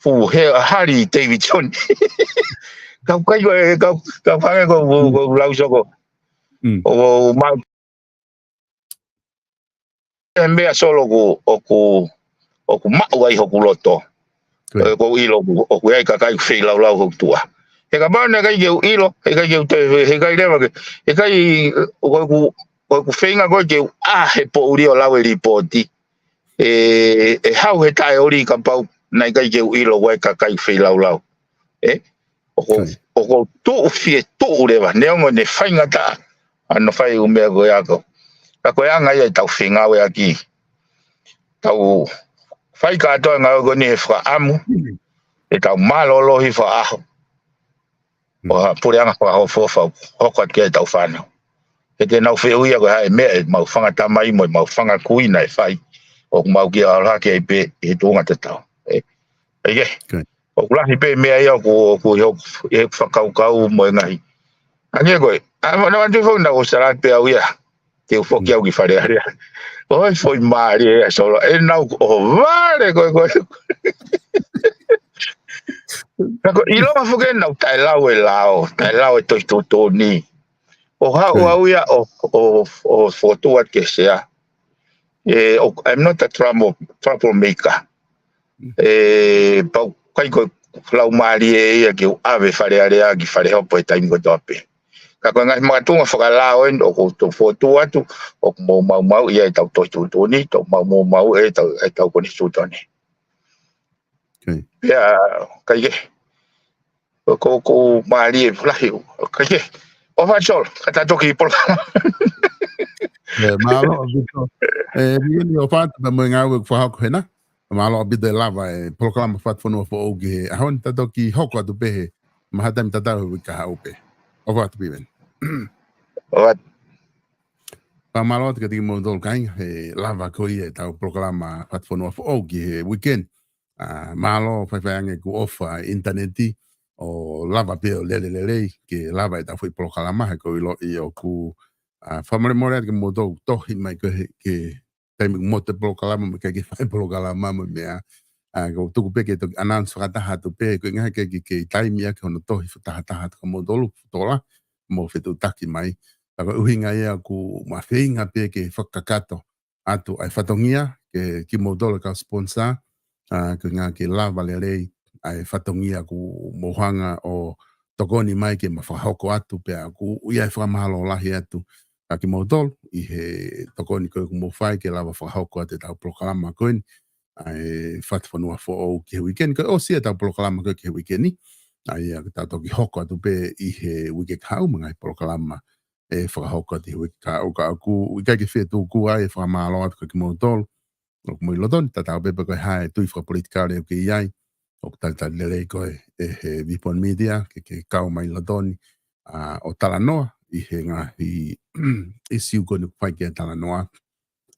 Fuʻu he Harley Davidson. Kau ʻikai ko e, kau, kau hangē ko, ko, ko Lausoko. ʻO, ʻo ma-, e meʻa Solo ʻoku, ʻoku, ʻoku maʻu ai hoku loto. ʻOku ou ʻilo ʻoku, ʻoku ʻi ai kakai ʻoku feilaulau hoku tuʻa. He kapau naʻe ʻikai ke u ʻilo, he ʻikai ke u te, he ʻikai leva ke, he ʻikai, ʻoku, ʻoku, ʻoku feinga ko ē ke u ʻā he poʻuli ʻo lau e lipooti. ʻE, ʻe hau he taʻeoli kapau naʻe ʻikai ke u ʻilo ʻoku ʻi ai kakai ʻoku feilaulau. ʻE? ʻOku, ʻoku tuʻu fie tuʻu leva, neongo ʻene faingataʻa, ʻa hono fai ʻū meʻa ko ia ko. Ka ko e anga ia ʻetau fengāueʻaki. Tau fai kātoa e ngāue ko eni he fakaʻamu, ʻetau mālōlō he fakaʻaho. ʻO ha puleʻanga fakaʻofoʻofa, hoko atu ki ai ʻetau fānau. He te nau fehuʻia ko e hā e meʻa ʻemau fanga tamai mo ʻemau fanga kui naʻe fai. ʻOku mau kiʻi ʻalu hake ai pē he tuʻunga tatau. ʻE, ʻe ke. ʻOku lahi pē meʻa ia ʻoku, ʻoku ʻi hoku, ʻi hoku fakakaukau mo e ngaahi. Ange ko e, ʻa, naʻa ku ʻalu foki naʻa ku salati pē au ia. Ke u foki au ki Fale Alea. ʻOi, foʻi mālie ʻa Solo. ʻE nau ʻohovale ko e, ko e. Ka ko e ʻilonga foki ʻenau taʻelau e lao, taʻelau e tohi tuʻutuʻuni. ʻO haʻu au ia ʻo, ʻo, ʻo fokotuʻu atu ke sea. ʻE, ʻo, I'm not a trouble, troublemaker. ʻE, pau ʻikai ko e laumālie ia ke u ʻave Fale Alea ki Falehopo he taimi kotoa pē. Ka ko e ngaahi makatuʻunga fakalao eni ʻoku ou fokotuʻu atu, ʻoku mou maumauʻi ʻetau tohi tuʻutuʻuni, ʻoku mou maumauʻi ʻetau, ʻetau konisitūtone. Okay. Pea, kae kehe. Ko, ko, ko mālie lahi. Kae kehe. ʻOfa atu Solo, ka ta toki polokalama. ʻE, mālō, ʻaupito. ʻE, Viveni, ʻofa atu pea mo e ngāue ʻoku fakahoko hena. Mālō ʻaupito e lava e polokalama Fatufonua Foʻou ki he ʻaho ni, ta toki hoko atu pē he mahalo taimi tatau he uike kahaʻu pē. ʻOfa atu Viveni. ʻOfa atu. Pea mālō atu kiate kimoutolu kāinga, he lava ko ia ʻetau polokalama Fatufonua Foʻou ki he uike ni. ʻA, mālō faifai ange ʻeku ʻofa ʻinitaneti ʻo lava pē ʻo lele lelei ke lava ʻetau foʻi polokalama he ʻoku ou ʻiloʻi ʻoku, ʻa, fakamolemole atu kimoutolu tohi mai ko e he, ke taimi ʻoku motu e polokalama mo e ʻikai ke fai polokalama mo e meʻa. ʻA, ʻoku ou tuku pē ke toki announce fakataha atu pē, ko e ʻuhinga he ʻikai ke, ke taimi ʻaki hono tohi fakatahataha atu kia moutolu, Fotola, mo fetuʻutaki mai. Ka ko e ʻuhinga ia ʻoku ma feinga pē ke fakakakato atu ʻa e fatongia, ke kimoutolu kau sponsor, ʻa, ko e ʻuhinga ke lava lelei ʻa e fatongia ʻoku mou hanga ʻo tokoni mai ke ma fakahoko atu, pea ʻoku ʻi ai e fakamālō lahi atu kia kimoutolu ʻi he tokoni ko ē ʻoku mou fai ke lava fakahoko atu ʻetau polokalama ko eni, ʻa e Fatufonua Foʻou ki he uike ni, ko e ʻosi ʻetau polokalama ko ē ki he uike ni, ʻa ia ka ta toki hoko atu pē ʻi he uike kahaʻu mo e ngaahi polokalama ʻe fakahoko atu he uike kahaʻu, ka ʻoku ʻikai ke fie tuku ai e fakamālō atu kia kimoutolu ʻoku mou ʻi loto ni, tatau pē pe ko e hā e tui fakapolitikale ʻoku ke ʻi ai, ʻoku talitali lelei koe ʻe he Vipon Media, ke, ke kau mai ʻi loto ni, ʻa, ʻo talanoa ʻi he ngaahi ʻisiū ko eni ʻoku fai ki ai e talanoa.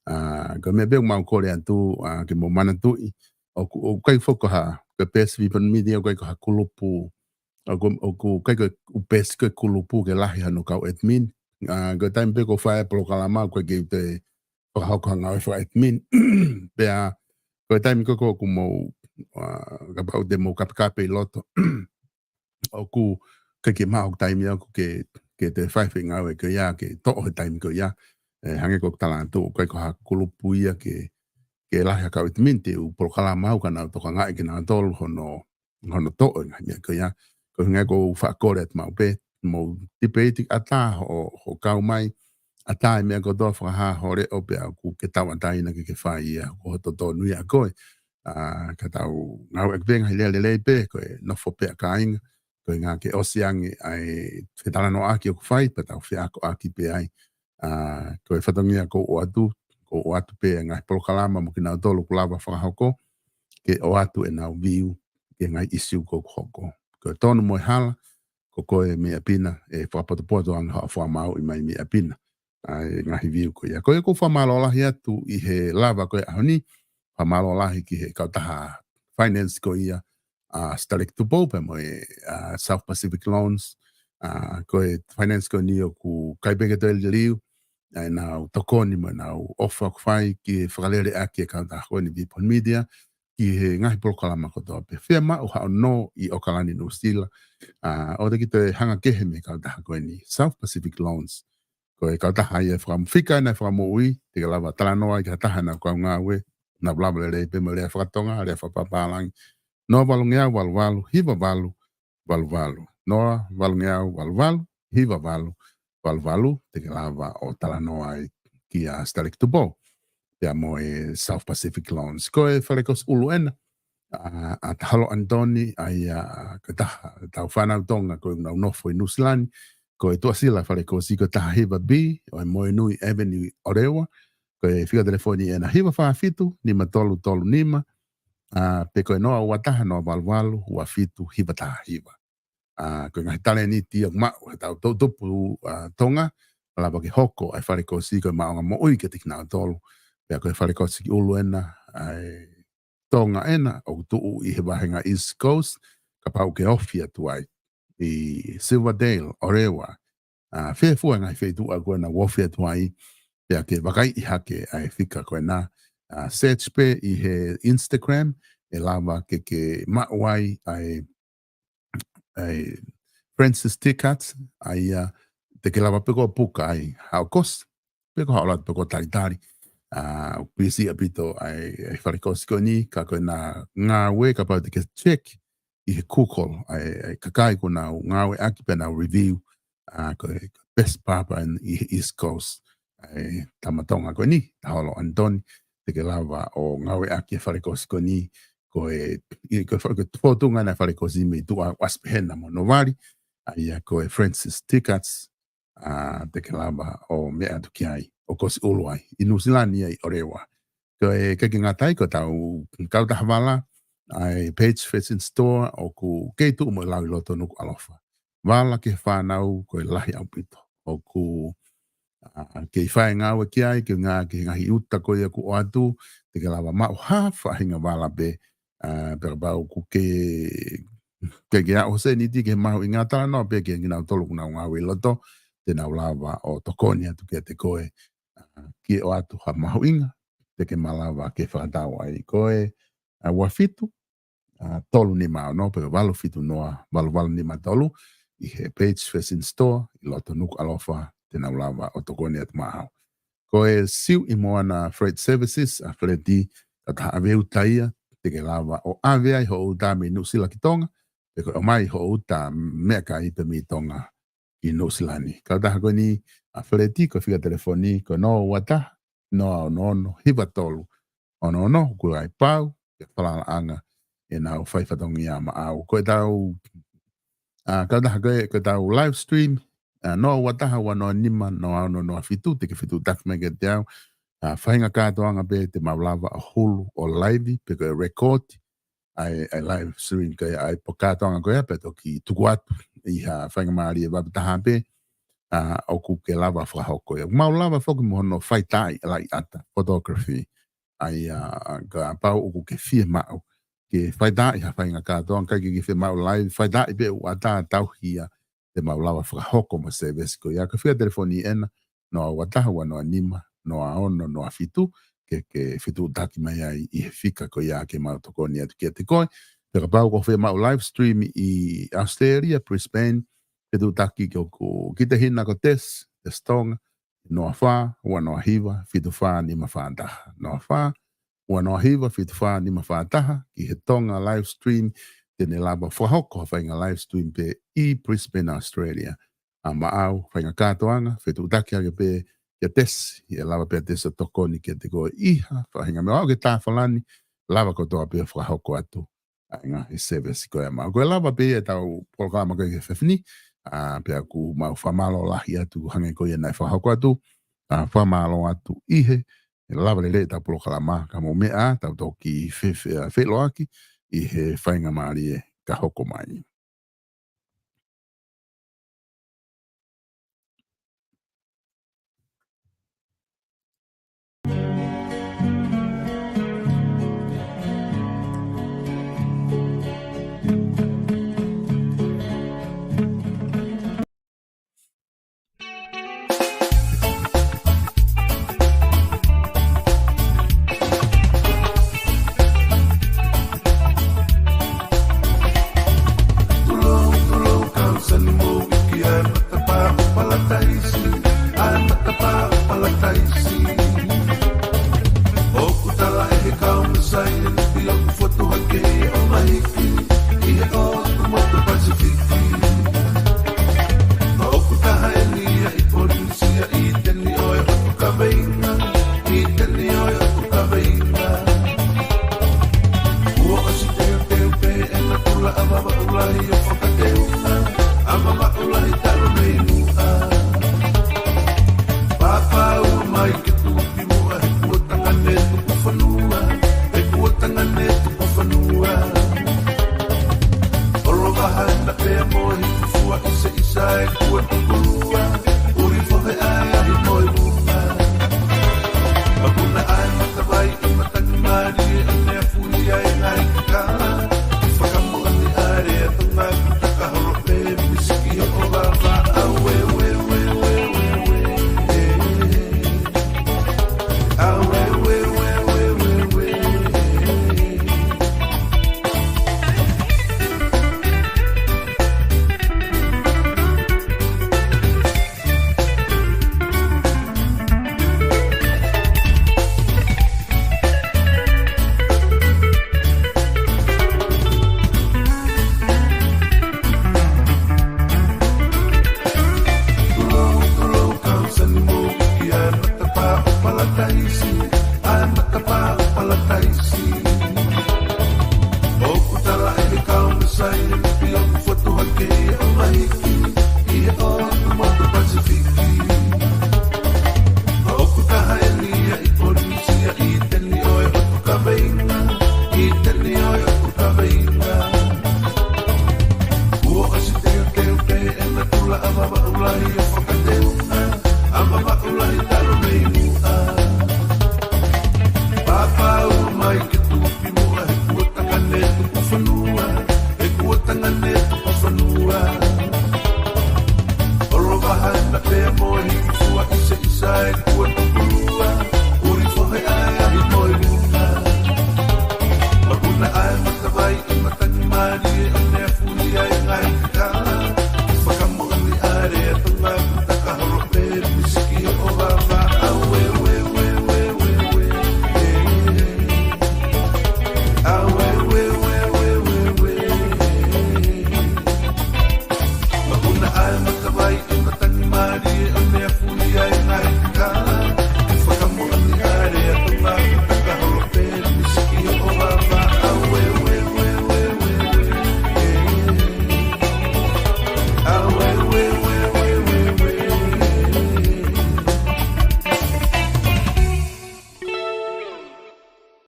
ʻA, ko e meʻa pē ʻoku mau kole atu, ʻa, ke mou manatuʻi, ʻoku, ʻoku ʻikai foki ko ha, ko e peesi Vipon Media, ʻoku ʻikai ko ha kulupu, ʻoku, ʻoku ʻikai ko e peesi ko e kulupu ke lahi hano kau admin. ʻA, ko e taimi pē ʻoku fai e polokalama, ʻoku ʻikai ke u toe fakahoko ha ngāue faka-admin. Pea, ko e taimi ko ē ʻoku mou, ʻa, kapau te mou kapekape ʻi loto. ʻOku ʻikai ke maʻu hoku taimi ʻaʻaku ke, ke toe fai e foʻi ngāue ko ia, ke toʻo he taimi ko ia. ʻE, hangē ko ʻeku tala atu, ʻoku ʻikai ko ha kulupu ia ke, ke lahi ha kau admin te u polokalama au ka nau tokangaʻi kinautolu hono, hono toʻo e ngaahi meʻa ko ia. Ko e ʻuhinga ia ʻoku ou fakakole atu maʻu pē, mou tipeiti ʻatā hoʻo, hoʻo kau mai, ʻatā e meʻa kotoa, fakahā ho leʻo pea ʻoku ke tauʻatāina ke ke fai ia, ko hoʻo totonu ia ʻa koe. ʻA, ka tau ngāueʻaki pē ngaahi lea lelei pē, ko e nofo pē ʻa kāinga, ko e ʻuhinga ke ʻosi ange ʻa e fetalanoaʻaki ʻoku fai, pea tau feakoʻaki pē ai. ʻA, ko e fatongia ʻoku ou ʻoatu, ʻoku ou ʻoatu pē ngaahi polokalama mo kinautolu ʻoku lava fakahoko, ke ʻoatu ʻenau view ki he ngaahi ʻisiū ʻoku hoko. Ko e tonu mo e hala, ko koe mei ʻapi na, ʻe fakapotopoto ange hoʻo fakamāuʻi mai mei ʻapi na ʻa e ngaahi view ko ia. Ko ia ʻoku ou fakamālō lahi atu ʻi he lava ko ē ʻaho ni, fakamālō lahi ki he kautaha finance ko ia, ʻa, Stalek Tupou pea mo e, ʻa, South Pacific Loans, ʻa, ko e finance ko eni ʻoku ʻikai pē ke toe liliu, ʻa ʻenau tokoni mo ʻenau ʻofa ʻoku fai ke fakaleleʻaki e kautaha ko eni Vipon Media, ki he ngaahi polokalama kotoa pē. Fiemaʻu haʻo nō ʻi ʻAokalani Nuʻusila, ʻa, ʻoua te ke toe hanga kehe mei he kautaha ko eni, South Pacific Loans. Ko e kautaha ia ʻe fakamufika ʻena e fakamoʻui, te ke lava talanoa ai ki ha taha ʻenau kau ngāue, nau lava lelei pē mo e lea faka-Tonga, lea fakapapālangi. Noa valungeau valu valu, hiva valu, valu valu. Noa valungeau valu valu, hiva valu, valu valu, te ke lava ʻo talanoa ai kia Stalek Tupou. Pea mo e South Pacific Loans. Ko e falekosi ʻulu ʻena, ʻa, ʻa Tahalo ʻAnitoni, ʻa ia, ko e taha ʻetau fānau Tonga, ko ʻenau nofo ʻi Nuʻusila ni, ko e tuʻasila falekosi ko e taha hiva B, ʻo e Moenui Avenue ʻOreua, ko e fika telefoni ʻena hiva fā fitu, nima tolu tolu nima, ʻa, pe ko e noa ua taha noa valu valu, ua fitu hiva taha hiva. ʻA, ko e ngaahi talēniti ʻoku maʻu ʻe heʻetau toʻutupu, ʻa, Tonga, ʻe lava ke hoko ʻa e falekosi ko e maʻuʻanga moʻui kiate kinautolu. Pea ko e falekosi ʻulu ʻena, ʻa e Tonga ʻena, ʻoku tuʻu ʻi he vahenga East Coast, kapau ʻoku ke ofi atu ai ʻi Silverdale, ʻOreua. ʻA, fē fua e ngaahi feituʻu ko ena ʻoku ofi atu ai, pea ke vakaiʻi hake ʻa e fika ko ena. ʻA, search pē ʻi he Instagram, ʻe lava ke ke maʻu ai ʻa e, ʻa e Francis Tickets, ʻa ia te ke lava pē koe ʻo puka ai, haʻo kosi, pe ko haʻo ʻalu atu pē koe ʻo talitali. ʻA, ʻoku pīsī ʻaupito ʻa e, ʻa e falekosi ko eni, ka ko ʻena ngāue kapau te ke check ʻi he Google, ʻa e, ʻa e kakai ʻoku nau ngāueʻaki pea nau review, ʻa, ko e, ko e best barber in the East Coast. ʻA e tama Tonga ko eni, Taholo ʻAnitoni, te ke lava ʻo ngāueʻaki e falekosi ko eni, ko e, ʻi, ko e fale, ko e fōtunga ʻena falekosi mei tuʻa ʻo ʻasi pē hena mo Novali, ʻa ia ko e Francis Tickets, ʻa, te ke lava ʻo meʻa atu ki ai, ʻo kosi ʻulu ai. ʻI Nuʻusila ni ʻi ʻOreua. Ko e, ʻikai ke ngata ai, ko ʻetau kautaha vala, ʻa e Page Fashion Store, ʻoku kei tuʻu mo e lau ʻi loto Nukuʻalofa. Vala ki he fānau, ko e lahi ʻaupito. ʻOku, ʻa, kei fai e ngāue ki ai, ke ngā, ki he ngaahi uta ko ia kuo ʻoatu, te ke lava maʻu ha faʻahinga vala pē, ʻa, pea kapau ʻoku ke, ke, ke ʻi ai ha sēniti ke mahuʻinga, talanoa pē kia kinautolu ʻoku nau ngāue ʻi loto, te nau lava ʻo tokoni atu kiate koe, ʻa, ke ʻoatu ha mahuʻinga, te ke malava ke fakatau ai. Ko e, ʻa, ua fitu, ʻa, tolu nima ono, pe valu fitu noa, valu valu nima tolu, ʻi he Page Fashion Store, ʻi loto Nukuʻalofa, te nau lava ʻo tokoni atu maʻau. Ko e Siuʻimoana Freight Services, ʻa Feleti, kautaha ʻave uta ia, te ke lava ʻo ʻave ai hoʻo uta mei Nuʻusila ki Tonga, pe ko e ʻomai hoʻo uta meʻakai pē mei Tonga ki Nuʻusila ni. Kautaha ko eni, ʻa Feleti, ko e fika telefoni, ko e noa ua taha, noa ono ono, hiva tolu, ono ono, ʻoku ʻikai pau, ke falalaʻanga ʻenau fai fatongia maʻau. Ko ʻetau, ʻa, kautaha ko e, ko ʻetau live stream, ʻa, noa ua taha ua noa nima noa ono noa fitu, te ke fetuʻutaki mai kiate au. ʻA, faʻahinga kātoanga pē te mau lava ʻo hulu ʻo live, pe ko e record, ʻa e, ʻa e live stream ko ia, ʻa e pō kātoanga ko ia, pea toki tuku atu ʻi ha faingamālie vave taha pē, ʻa, ʻoku ke lava fakahoko ia. Mau lava foki mo hono faitaaʻi e laʻiʻata, photography. ʻA ia, kapau ʻoku ke fiemaʻu ke faitaaʻi ha faʻahinga kātoanga, ʻikai ke ke fiemaʻu live, faitaaʻi pē ʻū ʻata tauhi ia, te mau lava fakahoko mo e service ko ia. Ko e fika telefoni ʻena, noa ua taha ua noa nima noa ono noa fitu, ke, ke fetuʻutaki mai ai ʻi he fika ko ia ke mau tokoni atu kiate koe. Pea kapau ʻoku ke fiemaʻu live stream ʻi Australia, Brisbane, fetuʻutaki ki hoku, ki he hina ko Tess, Tess Tonga, noa fā ua noa hiva fitu fā nima fā taha. Noa fā ua noa hiva fitu fā nima fā taha, ki he Tonga live stream, te ne lava fakahoko ha faʻahinga live stream pē ʻi Brisbane, Australia. ʻA maʻau, faʻahinga kātoanga, fetuʻutaki hake pē kia Tess, ʻe lava pē ʻa Tess ʻo tokoni kiate koe ʻi ha faʻahinga meʻa, ʻo ke tā falani, lava kotoa pē ʻo fakahoko atu ʻa e ngaahi service ko ia maʻau. Ko e lava pē ia ʻetau polokalama ko ia ki he efiafi ni, ʻa, pea ʻoku mau fakamālō lahi atu hangē ko ia naʻe fakahoko atu, ʻa, fakamālō atu ʻi he, ʻe lava lelei ʻetau polokalama, ka mou meʻa, tau toki fe-, fe-, feʻiloaki ʻi he faingamālie ka hoko mai. Tulou, tulou, kau sani mou iki ʻa e matapā ʻo Palataisi, ʻa e matapā ʻo Palataisi. ʻOku tala ʻe he kau Masai ʻe nipi ʻoku fotu hake ʻo mahiki.